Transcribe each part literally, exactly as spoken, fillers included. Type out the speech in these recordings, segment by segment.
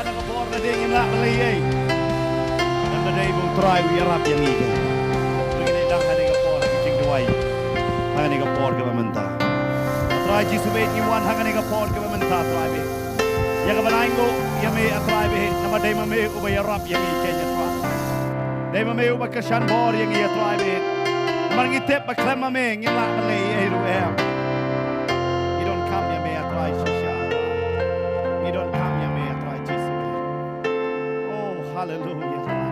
Ka bor ka dei ngim lah ban leh ei. Namar ba dei ba U Trai u ïarap ïa ngi. Ngi dang ha kane ka por ka jingduwai. Ha kane ka por kaba mynta, A Trai Jisu bad ngi wan ha kane ka por kaba mynta, Trai bad. Ïa kaba nang ïa me, A Trai bad. Namar dei ma me uba ïarap ïa ngi, keiñ A Trai. Dei ma me uba kyrshan bor ïa ngi, A Trai bad. Namar ngi tip ba khlem ma me ngim lah ban leh ei ruh em. Ngi donkam ïa me, A Trai shisha. Ngi donkam ïa me, A Trai Jisu. Oh, haleluya, Trai.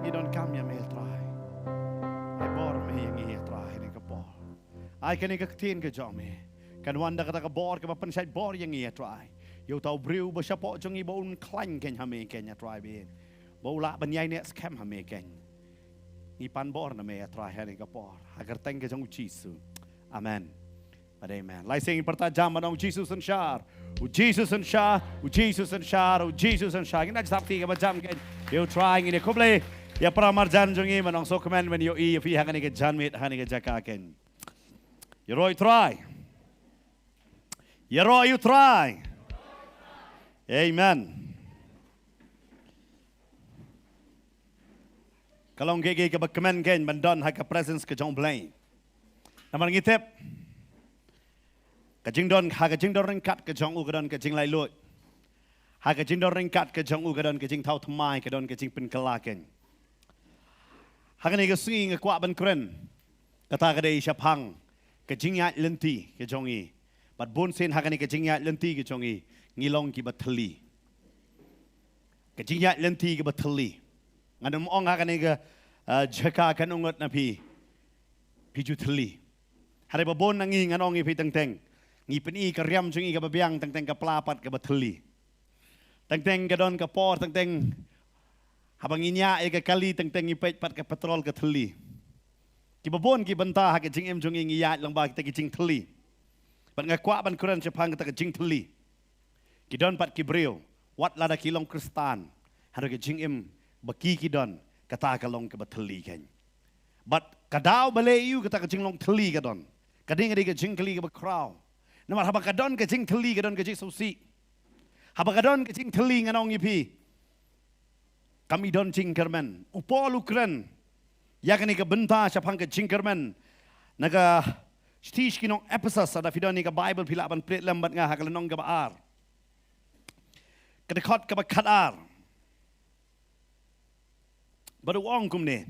Ngi donkam ïa me, Trai. Ai bor me ïa ngi, Trai, ha kane ka por. Ai kane ka ktien ka jong me kan wan da kata ka bor kaba pynshait bor ïa ngi, Trai. Ïa uta u briew ba shapoh jong ngi ba un khlaiñ keiñ ha me keiñ, Trai bad. Ba u lah ban ïaineh skhem ha me keiñ. Ngi pan bor na me, Trai, ha kane ka por. Ha ka kyrteng ka jong U Jisu. Amen. Bad amen. Lai sien ngin pyrta jam ban ong, U Jisu synshar. U Jisu synshar. U Jisu synshar. U Jisu synshar. Ngin ïa sap kti kaba jam keiñ. Ïa U Trai ngin ïa khublei. Ïa para marjan jong ngi ban ong sngewkmen ban ïohi ïa phi ha kane ka janmiet, ha kane ka jaka keiñ. Ïaroh ïa U Trai. Ïaroh ïa U Trai. Amen. Ka long kaei kaei kaba kmen keiñ ban don ha ka presence ka jong U Blei. Namar ngi tip ka jingdon, ha ka jingdon ryngkat ka jong u ka don ka jinglaitluid. Ha ka jingdon ryngkat ka jong u ka don ka jingthaw thymmai, ka don ka jingpynkylla keiñ. Ha kane ka sngi nga kwah ban kren kata ka dei shaphang ka jingïaid lynti ka jong ngi. Bad bun sien ha kane ka jingïaid lynti ka jong ngi, ngi long kiba thylli. Ka jingïaid lynti kaba thylli. Ngan ym ong ha kane ka, ah, jaka kan ong ngut na phi, phi ju thylli. Hynrei ba bun na ngi ngan ong ïa phi teng teng, ngi pyni ka riam jong ngi kaba biang teng teng ka pla pat kaba thylli. Teng teng ka don ka por teng teng haba ngi ñiah ïa ka kali teng teng ngi peit pat ka petrol ka thylli. Kiba bun ki bynta ha ka jingim jong ngi ngi ïaid lyngba kita ki jingthylli. Bad nga kwah ban kren shaphang kata ka jingthylli. Ki don pat ki briew, wat lada ki long Khristan, hynrei ka jingim ba ki ki don, kata ka long kaba thylli keiñ. Bad ka daw ba leh ïa u kata ka jinglong thylli ka don, ka dei, ka dei ka jingkylli kaba khraw. Namar haba ka don ka jingthylli ka don ka jingsngewsih. Haba ka don ka jingthylli ngan ong ïa phi, kam i don jingkyrmen. U Paul u kren ïa kane ka bynta shaphang ka jingkyrmen na ka shithi sha ki nong Ephesus. Lada phi don ïa ka Baibl phi lah ban plie lem bad nga ha ka lynnong kaba ar, ka dkhot kaba khatar. Bad u ong kumne: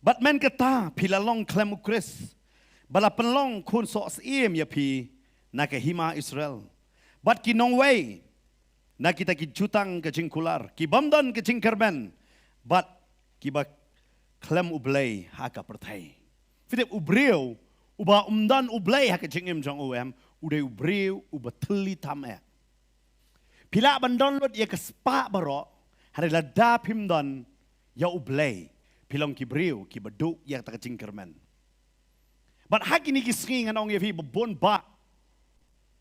Bad mynta kata phi la long khlem U Khrist, ba la pynlong khun soh syiem ïa phi na ka hima Israel, bad ki nongwei na kita ki jutang ka jingkular, ki bym don ka jingkyrmen, bad kiba khlem U Blei ha ka pyrthei. Phi tip, u briew uba um don U Blei ha ka jingim jong u em, u dei u briew uba thylli tam eh. Phi lah ban don lut ïa ka spah baroh, hynrei lada phim don ïa U Blei, phi long ki briew kiba duh ïa kata ka jingkyrmen. Bad ha kine ki sngi ngan ong ïa phi ba bun bah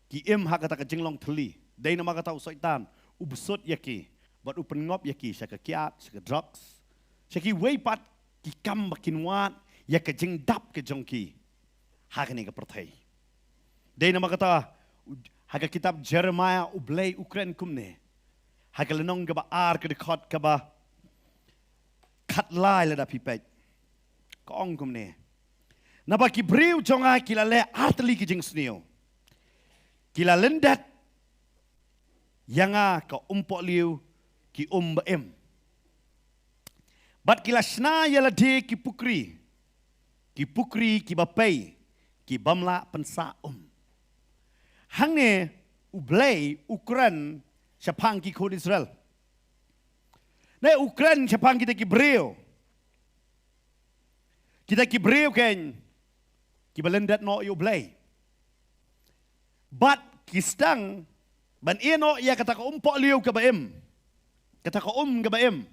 ki im ha kata ka jinglong thylli. Dei namar kata u Soitan u bsut ïa ki bad u pynngop ïa ki sha ka kiad, sha ka drugs, sha kiwei pat ki kam ba kin wad ïa ka jingdap ka jong ki ha kane ka pyrthei. Dei namar kata, ha ka kitab Jeremiah U Blei u kren kumne, ha ka lynnong kaba ar, ka dkhot kaba khatlai, lada phi peit, ka ong kumne: Naba ki briew jong nga ki la leh artylli ki jingsniew, ki la lyndet ïa nga ka umpohliew ki um ba im, bad ki la shna ïa lade ki pukri, ki pukri kiba pei, ki bym lah pynsah um. Hangne U Blei u kren shaphang ki khun Israel. Ne u kren shaphang kita ki briew. Kita ki briew keiñ kiba lyndet noh ïa U Blei. Bad ki sdang ban ïeh noh ïa kata ka umpohliew kaba im, kata ka um kaba im.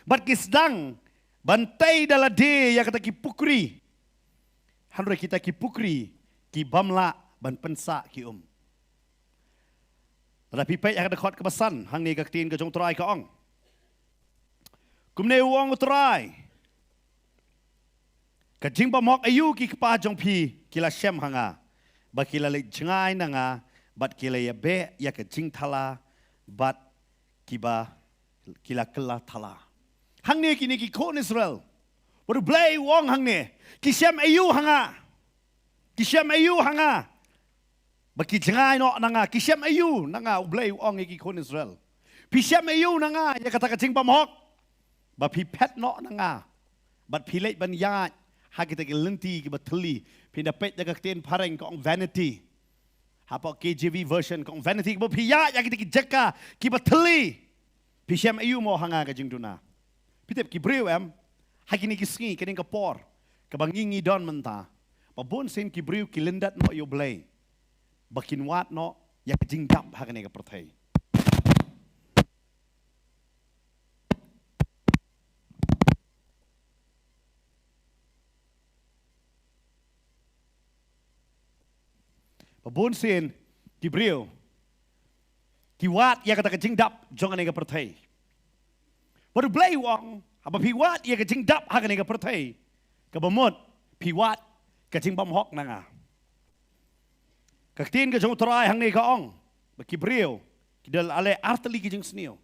Bad ki sdang ban tei da lade ïa kata ki pukri. Hynrei kita ki pukri ki bym lah ban pynsah ki um. Lada phi peit ha ka dkhot kaba san, hangne ka ktien ka jong U Trai ka ong. Kumne u ong U Trai: Ka jingbymhok aïu ki kpa jong phi ki la shem ha nga, ba ki la leit jngai na nga, bad ki la ïabeh ïa ka jingthala, bad kiba ki la kylla thala. Hangne kine ki khun Israel, bad U Blei u ong hangne, ki shem aïu ha nga? Ki shem aïu ha nga? Ba ki jngai noh na nga. Ki shem aïu na nga? U Blei u ong ïa ki khun Israel, phi shem aïu na nga ïa kata ka jingbymhok, ba phi phet noh na nga, bad phi leit ban ïaid ha kita ki lynti kiba thylli? Phin da peit da ka ktien phareng ka ong vanity. Hapoh K J V version ka ong vanity, ba phi ïaid ha kita ki jaka kiba thylli. Phi shem aïu mo ha nga ka jingduna? Phi tip ki briew em, ha kine ki sngi, kane ka por kaba ngi ngi don mynta, ba bun sien ki briew ki lyndet noh ïa U Blei, ba kin wad noh ïa ka jingdap ha kane ka pyrthei. Ba bun sien ki briew ki wad ïa kata ka jingdap jong kane ka pyrthei. Bad U Blei u ong, haba phi wad ïa ka jingdap ha kane ka pyrthei, kaba mut phi wad ka jingbymhok na nga. Ka ktien ka jong U Trai hangne ka ong ba ki briew ki da leh artylli ki jingsniew.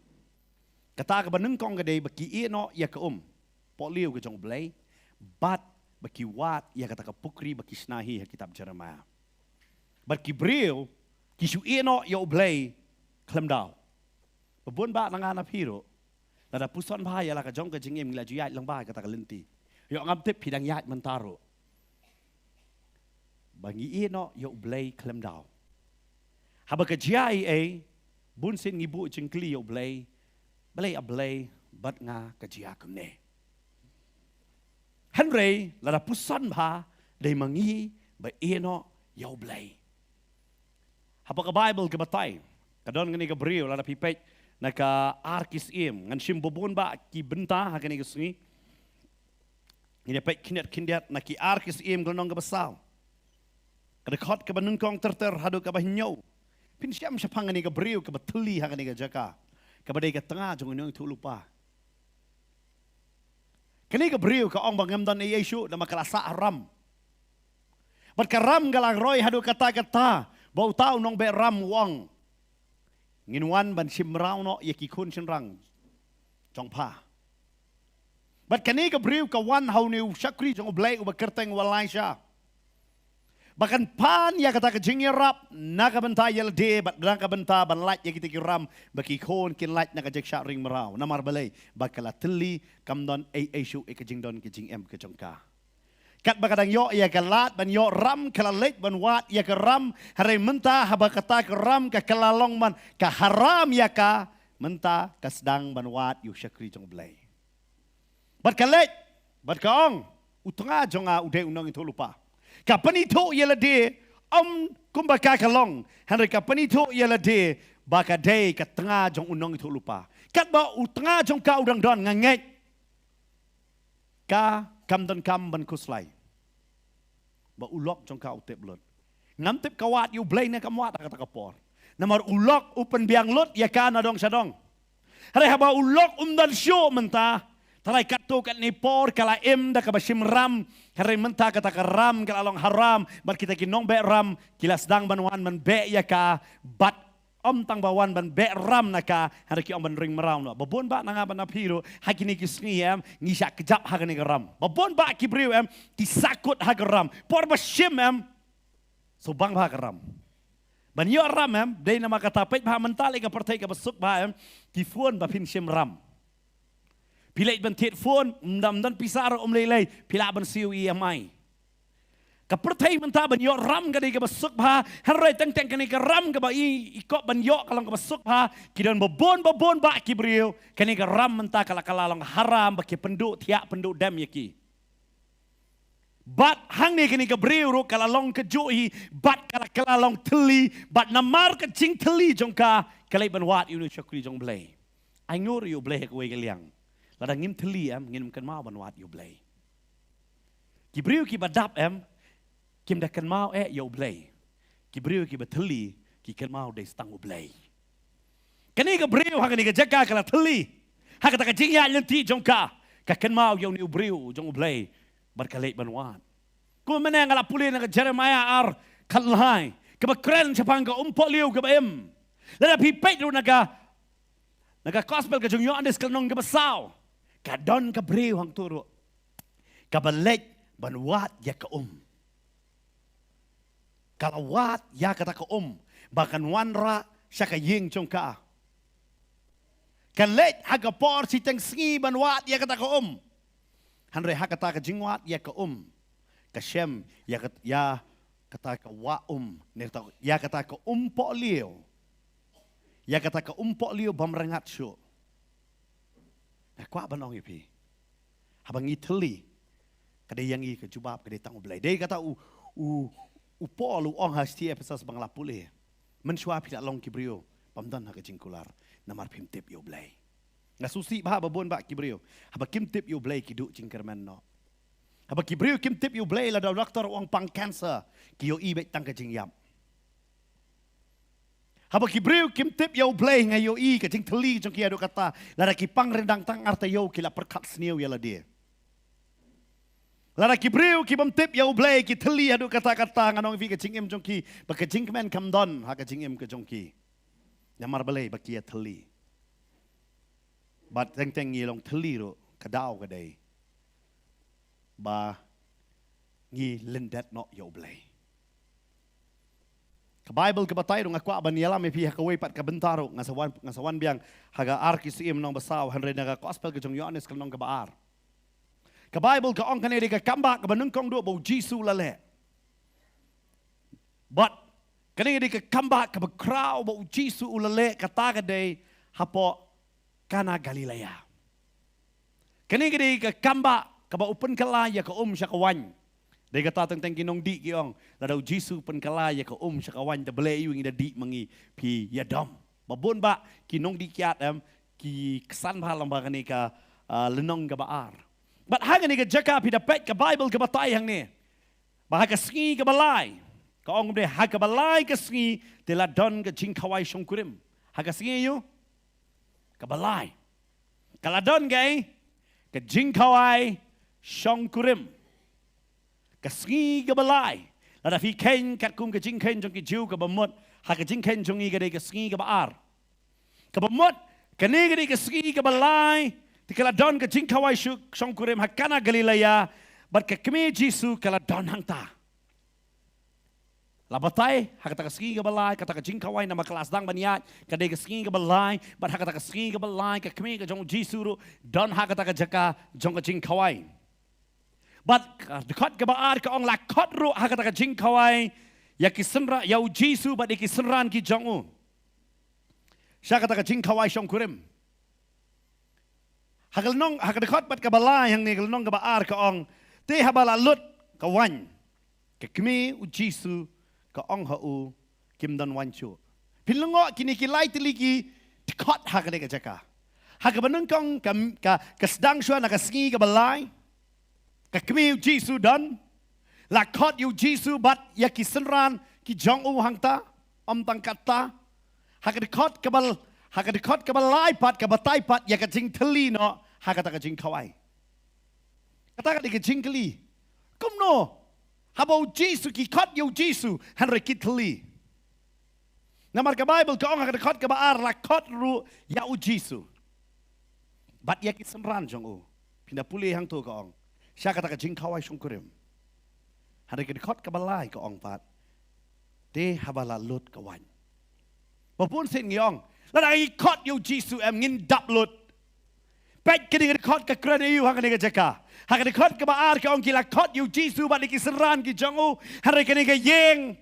Kata kaba nyngkong ka dei ba ki ïeh noh ïa ka umpohliew ka jong U Blei, bad ba ki wad ïa kata ka pukri ba ki shna hi ha kitab Jeremiah. Bad ki briew ki shu ïeh noh ïa U Blei khlem daw. Ba bun bah na nga na phi ruh, lada puson bha ïa la ka jong ka jingim, ngi la ju ïaid lang bha ïa kata ka lynti. Ïoh ngam tip phi dang ïaid mynta ruh, ba ngi ïeh noh ïa U Blei khlem daw. Haba ka jia ei ei, bun sien ngi buh jingkylli ïa U Blei, balei A Blei bad nga ka jia kumne? Hynrei lada puson bha, dei ma ngi ba ïeh noh ïa U Blei. Hapoh ka Baibl ka batai, ka don kane ka briew, lada phi peit na ka Ar Ki Syiem, ngan shim ba bun bah ki bynta ha kane ka sngi. Ngin ïa peit khyndiat khyndiat na ki Ar Ki Syiem ka lynnong kaba saw, ka dkhot kaba nyngkong ter ter haduh kaba hynñiew. Phin shem shaphang kane ka briew kaba thylli ha kane ka jaka, kaba dei ka tnga jong u nongïathuhlypa. Kane ka briew ka ong ba ngam don ei ei shuh, namar ka la sah ha ram. Bad ka ram ka la roi haduh katta katta, ba uta u nongbeh ram u ong, ngin wan ban shim mraw noh ïa ki khun shynrang jong pha. Bad kane ka briew ka wan ha une u shakri jong U Blei uba kyrteng u Elaisha, ba kan pan ïa kata ka jingïarap na ka bynta ïa lade, bad na ka bynta ban lait ïa kita ki ram, ba ki khun kin lait na ka jingshah ring mraw. Namar balei? Ba ka la thylli, kam don ei ei shuh ïa ka jingdon ka jingem ka jong ka. Katba ka dang ïoh ïa ka lad ban ïoh ram, ka la leit ban wad ïa ka ram. Hynrei mynta haba kata ka ram ka kylla long ban ka haram ïa ka, mynta ka sdang ban wad ïa u shakri jong U Blei. Bad ka leit, bad ka ong, u tnga jong nga u dei u nongïathuhlypa. Ka pynithuh ïa lade, ym kumba ka ka long, hynrei ka pynithuh ïa lade ba ka dei ka tnga jong u nongïathuhlypa. Katba u tnga jong ka u dang don, nga ngeit ka kam donkam ban khuslai, ba u lok jong ka u tip lut. Ngam tip ka wad ïa U Blei ne kam wad ha kata ka por, namar u lok u pynbiang lut ïa ka na dong sha dong. Hynrei haba u lok um don shuh mynta, tharai katto katne por ka la im da kaba shim ram. Hynrei mynta kata ka ram ka la long haram, bad kita ki nongbeh ram ki la sdang ban wan ban beh ïa ka, bad ym tang ba wan ban beh ram na ka, hynrei ki ong ban ring mraw noh. Ba bun bah na nga bad na phi ruh ha kine ki sngi, em, ngi shah kjap ha kane ka ram. Ba bun bah ki briew, em, ki sahkut ha ka ram. Por ba shim, em, shu bang bha ka ram. Ban ïoh ram, em, dei namar kata. Peit bha mynta lei ka pyrthei kaba suk bha, em, ki phone ba phin shim ram. Phi leit ban thied phone, ym don, ym don pisa ruh, ym lei lei, phi lah ban siew E M I. Ka pyrthei mynta ban ïoh ram ka dei kaba suk bha, hynrei teng teng kane ka ram kaba i, i kop ban ïoh ka long kaba suk bha, ki don ba bun, ba bun bah ki briew, kane ka ram mynta ka la, ka la long haram, ba ki pynduh thiah pynduh dem ïa ki. Bad hangne kane ka briew ruh ka la long kajuh hi, bad ka la, ka la long thylli, bad namar ka jingthylli jong ka, ka leit ban wad ïa une u shakri jong U Blei. Ai ngur ïa U Blei ha kawei ka liang. Lada ngim thylli, em, ngim kynmaw ban wad ïa U Blei. Ki briew kiba dap, em, kim da kynmaw eh ïa U Blei. Ki briew kiba thylli ki kynmaw dei tang U Blei. Kane ka briew ha kane ka jaka ka la thylli. Ha kata ka jingïaid lynti jong ka, ka kynmaw ïa une u briew jong U Blei, bad ka leit ban wad. Kumne nga la pule na ka Jeremiah ar khatlai, kaba kren shaphang ka umpohliew kaba im. Lada phi peit ruh na ka, Na ka gospel ka jong u Ïoannis ka lynnong kaba saw, ka don ka briew hangto ruh kaba leit ban wad ïa ka um. Ka la wad ïa kata ka um ba kan wanrah sha ka ïing jong ka. Ka leit ha ka por shiteng sngi ban wad ïa kata ka um. Hynrei ha kata ka jingwad ïa ka um, ka shem ïa kat-, ïa kata ka wah um, ne kata, ïa kata ka um pohliew. Ïa kata ka um pohliew bym rngat shuh. Nga kwah ban ong ïa phi, haba ngi thylli, ka dei ïa ngi ka jubab ka dei tang U Blei. Dei kata u, u, u Paul u ong ha shithi Ephesos ba nga la pule, mynshuwa phi la long ki briew bym don ha ka jingkular, namar phim tip ïa U Blei. Nga sngewsih ba haba bun ba ki briew, haba kim tip ïa U Blei ki duh jingkyrmen noh. Haba ki briew kim tip ïa U Blei, lada u doktor u ong pang cancer, ki ïohi beit tang ka jingïap. Haba ki briew kim tip ïa U Blei, nga ïohi ka jingthylli jong ki haduh katta, lada ki pang ryndang tang ar taïew ki la pyrkhat sniew ïa lade. Lada ki briew ki bym tip ïa U Blei ki thylli haduh katta katta, ngan ong ïa phi ka jingim jong ki, ba ka jingkmen kam don ha ka jingim ka jong ki. Namar balei? Ba ki ïa thylli. Bad teng teng ngi long thylli ruh, ka daw ka dei ba ngi lyndet noh ïa U Blei. Ka Baibl ka batai ruh, nga kwah ban ïalam ïa phi ha kawei pat ka bynta ruh, nga sa wan, nga sa wan biang ha ka Ar Ki Syiem lynnong ba saw, hynrei na ka gospel ka jong u Ïoannis ka lynnong kaba ar. Ka Baibl ka ong kane dei ka kam ba kaba nyngkong duh ba U Jisu u la leh. Bad kane dei ka kam ba kaba khraw ba U Jisu u la leh, kata ka dei hapoh Kana Galilea. Kane ka dei ka kam ba kaba u pynkylla ïa ka um sha ka waiñ. Dei kata teng teng ki nongdih ki ong, lada U Jisu u pynkylla ïa ka um sha ka waiñ, te balei ïa u ngi da dih ma ngi? Phi ïa dom. Ba bun ba ki nongdih ki at em, ki ksan bha lang ba kane ka, ah, lynnong kaba ar. Bad ha kane ka jaka phi da peit ka Baibl ka batai hangne ba ha ka sngi kaba lai, ka ong kumne, ha kaba lai ka sngi te la don ka jingkhawai shongkurim. Ha ka sngi ïa u kaba lai ka la don ka, ka jingkhawai shongkurim. Ka sngi kaba lai, lada phi kheiñ katkum ka jingkheiñ jong ki Jiw, kaba mut ha ka jingkheiñ jong ngi ka dei ka sngi kaba ar. Kaba mut, kane ka dei ka sngi kaba lai, te ka la don ka jingkhawai shu-, shongkurim ha Kana Galilea, bad ka kmie Jisu ka la don hangta. La batai ha kata ka sngi kaba lai, kata ka jingkhawai, namar ka la sdang ban ïaid, ka dei ka sngi kaba lai, bad ha kata ka sngi kaba lai ka kmie ka jong U Jisu ruh don ha kata ka jaka jong ka jingkhawai. Bad ka dkhot kaba ar ka ong, la khot ruh ha kata ka jingkhawai ïa ki synra-, ïa U Jisu bad ïa ki synran ki jong u sha kata ka jingkhawai shongkurim. Ha ka lynnong, ha ka dkhot pat kaba lai hangne, ka lynnong kaba ar ka ong, te haba la lut ka waiñ, ka kmie U Jisu ka ong ha u, kim don waiñ shuh. Phin lyngngoh kine ki lai tylli ki dkhot ha kane ka jaka. Ha kaba nyngkong ka, ka, ka sdang shuwa na ka sngi kaba lai, ka kmie U Jisu don, la khot ïa U Jisu bad ïa ki synran ki jong u hangta. Ym tang katta, ha ka dkhot kaba l-, ha ka dkhot kaba lai pat ka batai pat ïa ka jingthylli noh ha kata ka jingkhawai. Kata ka dei ka jingkylli, kumno haba U Jisu, ki khot ïa U Jisu hynrei ki thylli? Namar ka Baibl ka ong ha ka dkhot kaba ar, la khot ruh ïa U Jisu bad ïa ki synran jong u. Phin da pule hangto ka ong, sha kata ka jingkhawai shongkurim. Hynrei ka dkhot kaba lai ka ong pat, te haba la lut ka waiñ. Ba bun sien ngi ong, lada ngi khot ïa U Jisu em, ngin dap lut. Peit kane ka dkhot ka kren ïa u ha kane ka jaka. Ha ka dkhot kaba ar ka ong, ki la khot ïa U Jisu bad ïa ki synran ki jong u, hynrei kane ka ïing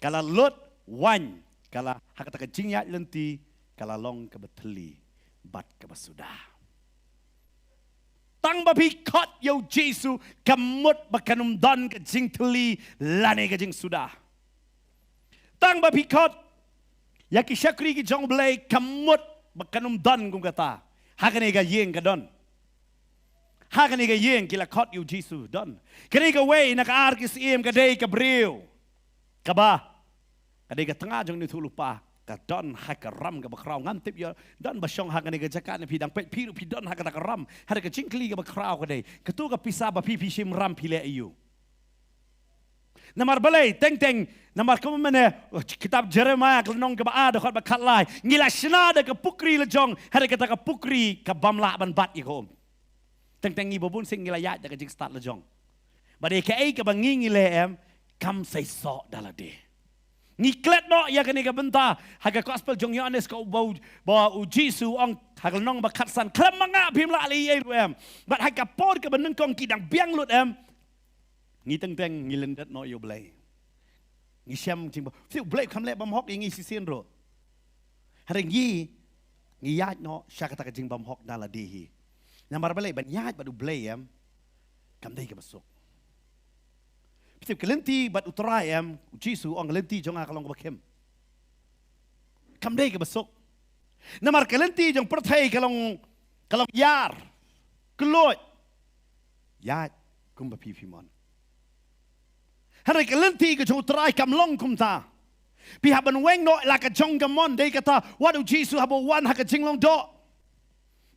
ka la lut waiñ, ka la, ha kata ka jingïaid lynti ka la long kaba thylli bad kaba suda. Tang ba phi khot ïa U Jisu, kam mut ba kan ym don ka jingthylli lane ka jingsuda. Tang ba phi khot ïa ki shakri ki jong U Blei, kam mut ba kan ym don kum kata. Ha kane ka ïing ka don. Ha kane ka ïing ki la khot ïa U Jisu don. Kane kawei na ka Ar Ki Syiem ka dei ka briew kaba, ka dei ka tnga jong une u thuklupa, ka don ha ka ram kaba khraw. Ngam tip ïa don ba shong ha kane ka jaka ne phi dang peit, phi ruh phi don ha kata ka ram. Hynrei ka jingkylli kaba khraw ka dei, kato ka pisa ba phi, phi shim ram phi leh aïu? Namar balei? Teng teng Namar kumne, kitab Jeremiah ka lynnong kaba ar dkhot ba khatlai. Ngi la shna da ka pukri la jong, hynrei kata ka pukri ka bym lah ban bat ïa ka um. Teng teng ngi ba bun sien ngi la ïaid da ka jingstad la jong. Bad ïa kaei kaba ngi ngi leh em, kam seisoh da lade. Ngi klet noh ïa kane ka bynta, ha ka gospel jong Ïoannis ka u ba u, ba u Jisu u ong, ha ka lynnong ba khatsan, khlem ma nga phim lah leh ei ei ruh em. Bad ha ka por kaba nyngkong ki dang biang lut em, ngi teng teng ngi lyndet noh ïa u Blei. Ngi shem jingbym, phi tip u Blei kham leh bymhok ïa ngi shisien ruh. Hynrei ngi, ngi ïaid noh sha kata ka jingbymhok na lade hi. Namar balei, ban ïaid bad u Blei em, kam dei kaba suk. Phi tip ka lynti bad u Trai em, u Jisu u ong ka lynti jong nga ka long kaba khim. Kam dei kaba suk. Namar ka lynti jong pyrthei ka long, ka long ïar, kylluid. Ïaid kumba phi phi mon. Hynrei ka lynti ka jong u Trai kam long kumta. Phi hap ban weng noh la ka jong ka mon, dei kata wat u Jisu haba u wan ha ka jinglong doh.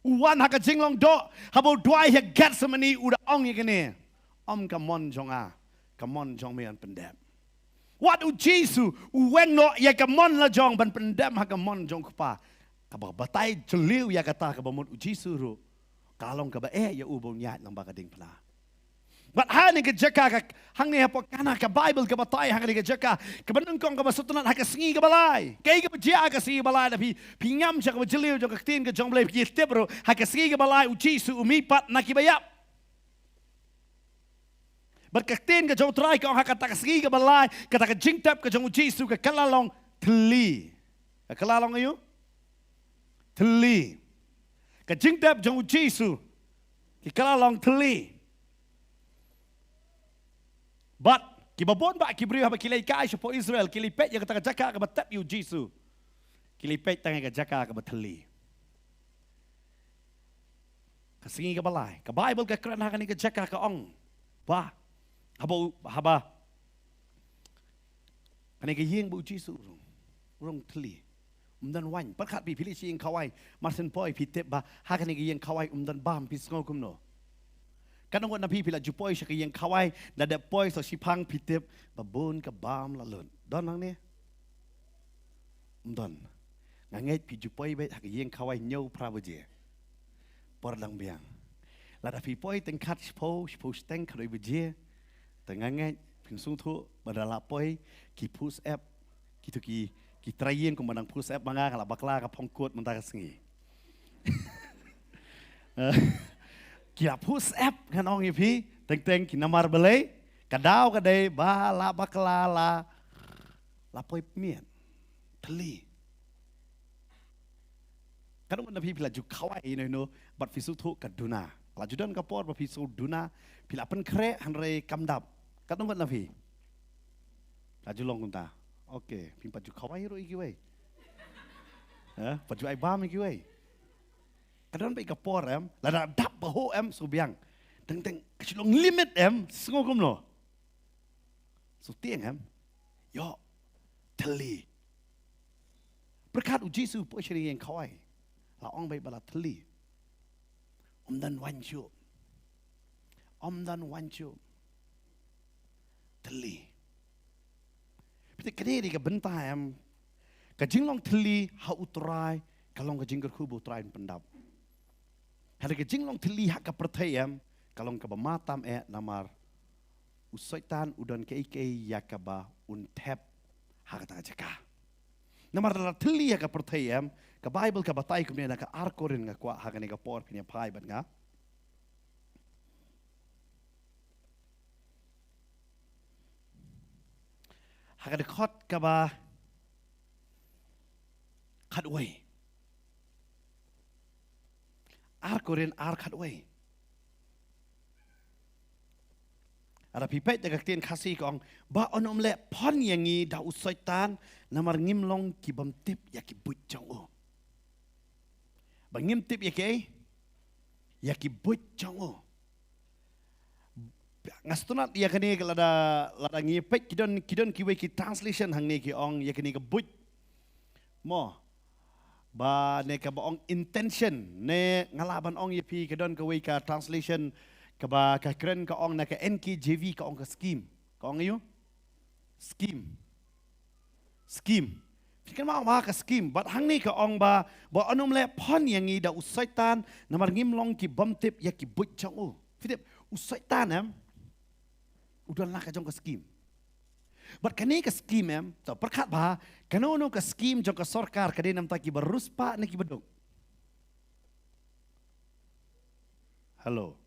U wan ha ka jinglong doh, haba u duwai ha Gethsemane u da ong ïa kane. Ym ka mon jong nga, ka mon jong me yn pyndep. Wat u Jisu, u weng noh ïa ka mon la jong ban pyndem ha ka mon jong u Kpa. Kaba batai jylliew ïa kata kaba mut u Jisu ruh ka long kaba eh ïa u ba un ïaid lyngba ka diengphna. Bad ha kane ka jaka ka, hangne hapoh Kana ka Baibl ka batai ha kane ka jaka kaba nyngkong kaba sngewtynnat ha ka sngi kaba lai. Kaei kaba jia ha ka sngi kaba lai, lada phi, phi ngam sha kaba jylliew jong ka ktien ka jong u Blei phi tip ruh, ha ka sngi kaba lai u Jisu u mih pat na kiba ïap. Bad ka ktien ka jong u Trai ka ong ha kata ka sngi kaba lai, kata ka jingtep ka jong u Jisu ka kylla long thylli. Ka kylla long aïu? Thylli. Ka jingtep jong u Jisu ka kylla long thylli. Bad kiba bun bah ki briew haba ki leit kai shapoh Israel, ki leit peit ïa kata ka jaka kaba tep ïa u Jisu, ki leit peit tang ïa ka jaka kaba thylli. Ka sngi kaba lai. Ka Baibl ka kren ha kane ka jaka ka ong ba haba u, haba kane ka ïing ba u Jisu u rung, u rung thylli. Um don waiñ. Pyrkhat phi, phi leit sha ïing khawai, mar shen poi phi tip ba ha kane ka ïing khawai um don bam, phi sngew kumno? Katno ngut na phi phi la ju poi sha ka ïing khawai, da dep poi sa shiphang phi tip ba bun ka bam la lut? Don hangne? Ym don. Nga ngeit phi ju poi beit ha ka ïing khawai hynñiew phra baje. Por dang biang. Lada phi poi tyngkat shiphew, shiphew shiteng, khatwei baje, te nga ngeit phin sngewthuh ba da la poi ki push up, kito ki, ki trai ïing kumba dang push up ma nga, nga la bakla ka phong kut mynta ka sngi. Ki la push up ngan ong ïa phi, teng teng ki namar balei, ka daw ka dei ba la bakla la, la poi pynmiet. Thylli. Katno ngut na phi phi la ju khawai ïano ïano bad phi sngewthuh ka duna? La ju don ka por ba phi sngew duna, phi la pynkhreh hynrei kam dap? Katno ngut na phi? La ju long kumta. Okay, phim pat ju khawai ruh ïa kiwei. Ha? Pat ju ai bam ïa kiwei. Ka don beit ka por em, lada dap ba hoh em, shu biang. Teng teng, ka shu long limit em, sngew kumno? Shu tieng em. Ïoh, thylli. Pyrkhat u Jisu poi sha ïing khawai. La ong beit ba la thylli. Um don waiñ shuh. Um don waiñ shuh. Thylli. Phi tip kane dei ka bynta em. Ka jinglong thylli ha u Trai ka long ka jingkyrkhu ba u Trai un pyndap. Hynrei ka jinglong thylli ha ka pyrthei em ka long kaba ma tam eh, namar u Soitan u don kaei kaei ïa kaba un thep ha kata ka jaka. Namar lada thylli ha ka pyrthei em, ka Baibl ka batai kumne na ka Ar Korinth, nga kwah ha kane ka por phin ïa phai bad nga. Ha ka dkhot kaba khatwei. Ar Korinth ar khatwei. Lada phi peit da ka ktien Khasi ka ong, ba un ym leh phon ïa ngi da u Soitan, namar ngim long ki bym tip ïa ki buit jong u. Ba ngim tip ïa ki, ïa ki buit jong u. Nga sngewtynnat ïa kane ka lada, lada ngi peit ki don, ki don kiwei ki translation hangne ki ong ïa kane ka buit. Mo. Ba ne kaba ong intention, ne nga lah ban ong ïa phi ka don kawei ka translation kaba ka kren ka ong na ka N K J V ka ong ka scheme. Ka ong aïu? Scheme. Skim. Phi kynmaw ba ka skim. Bad hangne ka ong ba, ba un ym leh pon ïa ngi da u Soitan, namar ngim long ki bym tip ïa ki buit jong u. Phi tip, u Soitan em, u don la ka jong ka skim. Bad kane ka skim em, to pyrkhat ba, kano kano ka skim jong ka sorkar ka dei namar ki ba riewspah ne ki ba duk. Hello.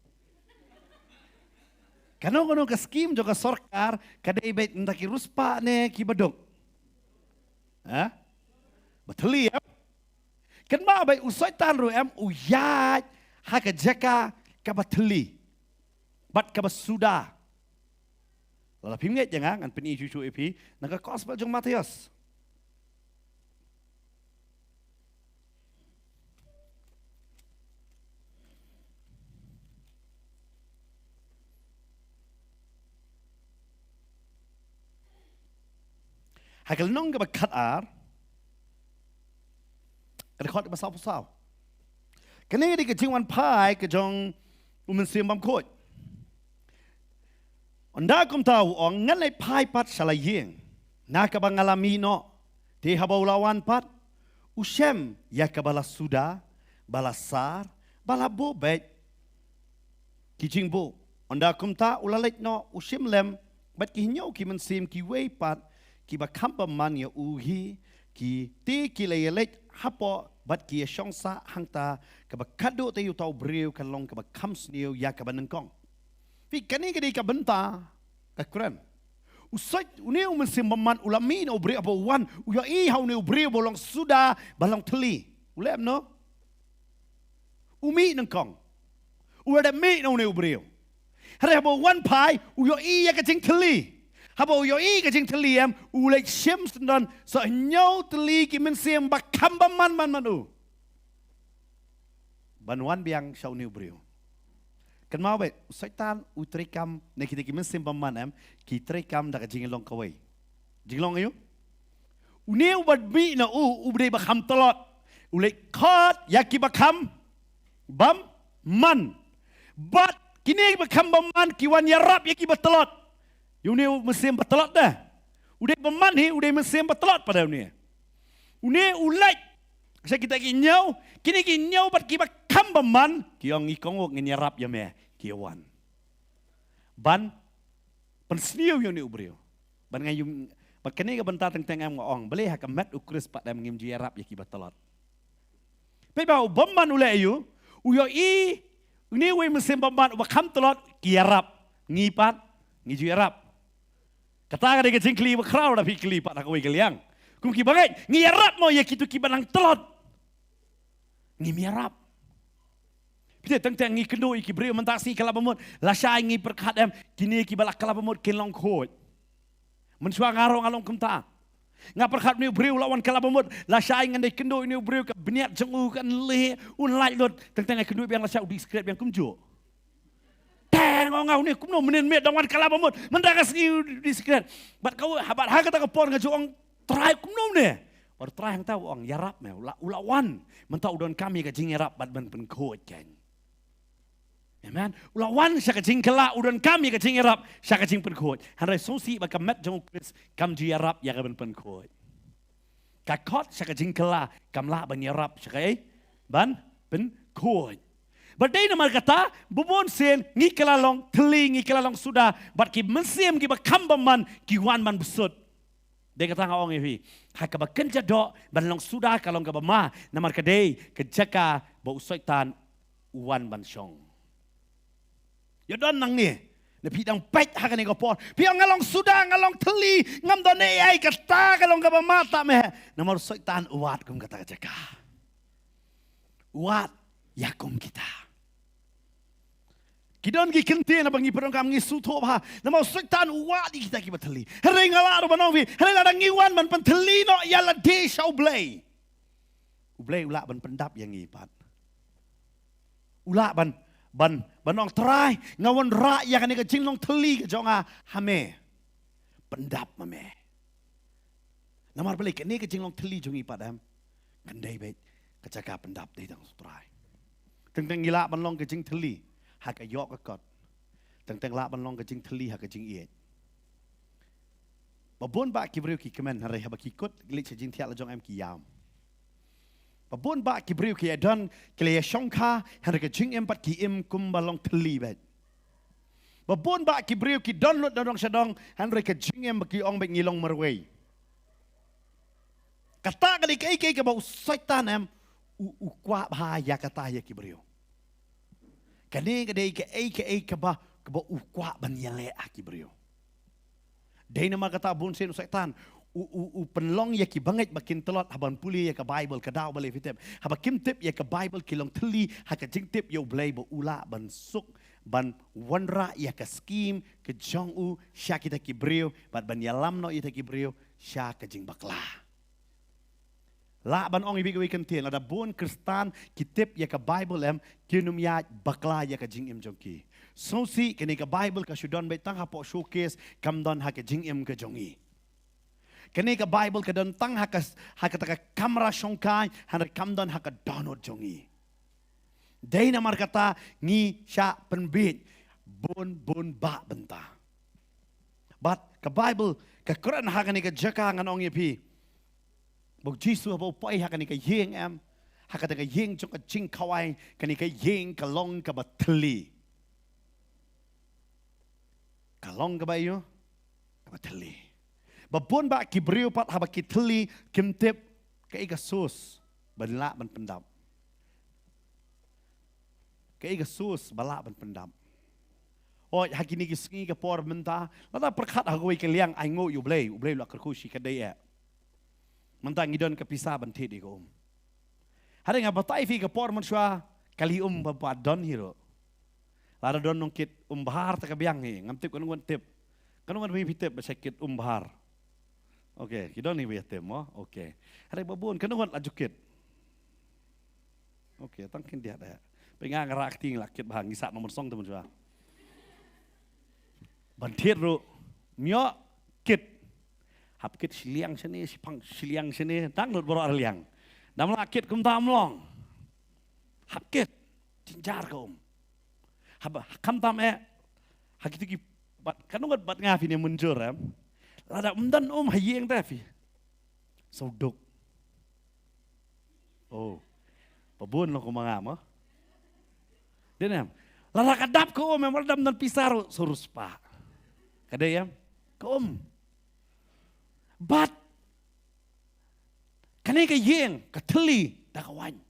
Kano kano ka skim jong ka sorkar ka dei beit namar ki riewspah ne ki ba duk. Ha? Ba thylli em. Kynmaw beit u Soitan ruh em u ïaid ha ka jaka ka ba thylli. Bad ka ba suda. Lada phim ngeit ïa nga ngan pyni shuh shuh ïa phi na ka gospel jong Mathaios. Ha ka lynnong ka ba khat ar, ka dkhot ka ba saw phew saw. Kane ka dei ka jingwan phai ka jong u Mynsiem Bymkhuid. Ynda kumta u ong, ngan leit phai pat sha la ïing na ka ba nga la mih noh. Te haba u la wan pat, u shem ïa ka ba la suda, ba la sar, ba la buh beit ki jingbuh. Ynda kumta u la leit noh, u shim lem bad ki hynñiew ki mynsiem kiwei pat ki ba kham bymman ïa u hi, ki te ki la ïaleit hapoh bad ki ïashong sah hangta. Ka ba khatduh te ïa uta u briew kan long ka ba kham sniew ïa ka ba nyngkong. Phi, kane ka dei ka bynta ka kren. U Soit, une u Mynsiem Bymman u la mih na u briew, haba u wan u ïohi ha une u briew ba u long suda ba long thylli. U leh kumno? U mih nyngkong. U la dep mih na une u briew. Hynrei haba u wan phai u ïohi ïa ka jingthylli. Haba u ïohi ka jingthylli em, u leit shim syndon sa hynñiew tylli ki mynsiem ba kham bymman man man u ban wan biang sha une u briew. Kynmaw beit, u Soitan u treikam, ne kita ki mynsiem bymman em, ki treikam da ka jinglong kawei. Jinglong aïu? Une u ba mih na u, u ba dei ba kham tlot. U leit khot ïa ki ba kham bymman. Bad kine ki ba kham bymman ki wan ïarap ïa ki ba tlot. Ïa une u mynsiem ba tlot de. U dei bymman hi, u dei mynsiem ba tlot pat de une. Une u leit sha kita ki hynñiew, kine ki hynñiew bad ki ba kham bymman, ki ong, ngi kohnguh ngin ïarap ïa me, ki ïa wan. Ban pynsniew ïa une u briew. Ban nga ïum, bad kane ka bynta teng teng em nga ong, balei ha ka met u Khrist pat em ngim ju ïarap ïa ki ba tlot. Peit ba u bymman u leh aïu, u ïohi une uwei mynsiem bymman u ba kham tlot, ki ïarap, ngi pat ngi ju ïarap. Kata ka dei ka jingkylli ba khraw, da phi kylli pat ha kawei ka liang. Kum ki ba ngeit, ngi ïarap mo ïa kito ki ba nang tlot? Ngim ïarap. Phi tip, teng teng ngi kynduh ïa ki briew mynta shi kylla ba mut, lashai ngi pyrkhat em, kine ki ba la kylla ba mut kin long khuid. Mynshuwa nga ruh nga long kumta. Nga pyrkhat une u briew u la wan kylla ba mut, lashai ngan dei kynduh ïa une u briew, ka bniat jong u kan leh, un lait lut, teng teng nga kynduh biang lashai u discret biang kumjuh. Te nga ong, nga une kumno mynnin mynmiet dang wan kylla ba mut, mynta ka sngi u discret. Bad ka, bad ha kata ka por nga ju ong, Trai kumno mynne? Bad u Trai hangta u ong, ïarap me, u la, u la wan. Mynta u donkam ïa ka jingïarap bad ban pynkhuid kein. Amen. U la wan sha ka jingkylla, u donkam ïa ka jingïarap sha ka jingpynkhuid. Hynrei sngewsih ba ka met jong u Khrist kam ju ïarap ïa ka ban pynkhuid. Ka khot sha ka jingkylla kam lah ban ïarap sha kaei? Ban pynkhuid. Bad dei namar kata, bun bun sien ngi kylla long thylli, ngi kylla long suda, bad ki mynsiem ki ba kham bymman ki wan ban bsut. Dei kata nga ong ïa phi, ha kaba kynja doh ban long suda ka long kaba ma, namar ka dei ka jaka ba u Soitan u wan ban shong. Ïa don nangne, ne phi dang peit ha kane ka por, phi ong nga long suda, nga long thylli, ngam don ei ei, kata ka long kaba ma, tah me. Namar u Soitan u wad kum kata ka jaka. U wad ïa kum kita. Ki don ki kyntien ba ngi pyndonkam, ngi sngewthuh bha. Namar u Soitan u wad ïa kita kiba thylli. Hynrei nga lah ruh ban ong ïa phi, hynrei lada ngi wan ban pynthylli noh ïa lade sha U Blei, U Blei u lah ban pyndap ïa ngi pat. U lah ban, ban, ban ong, Trai, nga wanrah ïa kane ka jinglong thylli ka jong nga ha me. Pyndap ma me. Namar balei? Kane ka jinglong thylli jong ngi pat em, kan dei beit ka jaka pyndap dei tang u Trai. Teng teng ngi lah ban long ka jingthylli ha ka ïoh ka kot. Teng teng lah ban long ka jingthylli ha ka jingïeit. Ba bun bah ki briew ki kmen, hynrei haba ki kut leit sha jingthiah la jong em ki ïam. Ba bun bah ki briew ki ïadon, ki la ïashongkha, hynrei ka jingim pat ki im kumba long thylli beit. Ba bun bah ki briew ki don lut na dong sha dong, hynrei ka jingim ba ki ong beit ngi long marwei. Kata ka dei kaei kaei kaba u Soitan em, u, u kwah bha ïa kata ïa ki briew. Kane ka dei kaei kaei kaba, kaba u kwah ban ïaleh ha ki briew. Dei namar kata bun sien u Soitan u, u, u pynlong ïa ki bangeit ba kin tlot, haba pule ïa ka Baibl, ka daw balei phi tip? Haba kim tip ïa ka Baibl ki long thylli ha ka jingtip ïa U Blei ba u lah ban suk, ban wanrah ïa ka skim ka jong u sha kita ki briew, bad ban ïalam noh ïa kita ki briew sha ka jingbakla. Lah ban ong ïa phi kawei ka ktien, lada bun Khristan ki tip ïa ka Baibl em, kin ym ïaid bakla ïa ka jingim jong ki. Sngewsih, kane ka Baibl ka shu don beit tang hapoh showcase, kam don ha ka jingim ka jong ngi. Kane ka Baibl ka don tang ha ka, ha kata ka kamra shongkai, hynrei kam don ha ka dohnud jong ngi. Dei namar kata ngi shah pynbieit bun bun bah bynta. Bad ka Baibl ka kren ha kane ka jaka, ngan ong ïa phi, ba U Jisu haba u poi ha kane ka ïing em, ha kata ka ïing jong ka jingkhawai, kane ka ïing ka long kaba thylli. Ka long kaba ïoh, kaba thylli. Ba bun bah ki briew pat haba ki thylli kim tip kaei ka source ba lah ban pyndap. Kaei ka source ba lah ban pyndap. Oi, ha kine ki sngi ka por mynta, lada pyrkhat ha kawei ka liang, ai nguh ïa U Blei, U Blei u la kyrkhu shi katdei eh. Mynta ngi don ka pisa ban thied ïa ka um. Hynrei nga batai phi ka por mynshuwa, kali um ba, ba don hi ruh. Lada don nong kit um bhar ta ka biang hi, ngam tip, kano ngan tip. Kano ngan phi tip ba sha kit um bhar. Okay, ki don hi ba ïa tip mo. Okay. Hynrei ba bun, kano ngan la ju kit. Okay, tang kin diat eh. Pynga nga rah kti la kit bha, ngi sah nong mynsong te mynshuwa. Ban thied ruh, mioh kit. Hap kit shiliang shane, shipang shiliang shane, tang lut baroh ar liang. Dam la kit kumta ym long. Hap kit, jynjar ka um. Haba, kham tam eh, ha kito ki, bad, kano ngan bad nga phi ne mynjur em. Lada ym don um ha ïing te phi. Sawduk. Oh. Ba bun long kumba nga mo. Dei ne em. Lada ka dap ka um em, lada ym don pisa ruh, sawrus pa. Ka dei em. Ka um. Bad kane ka ïing, ka thylli da ka waiñ.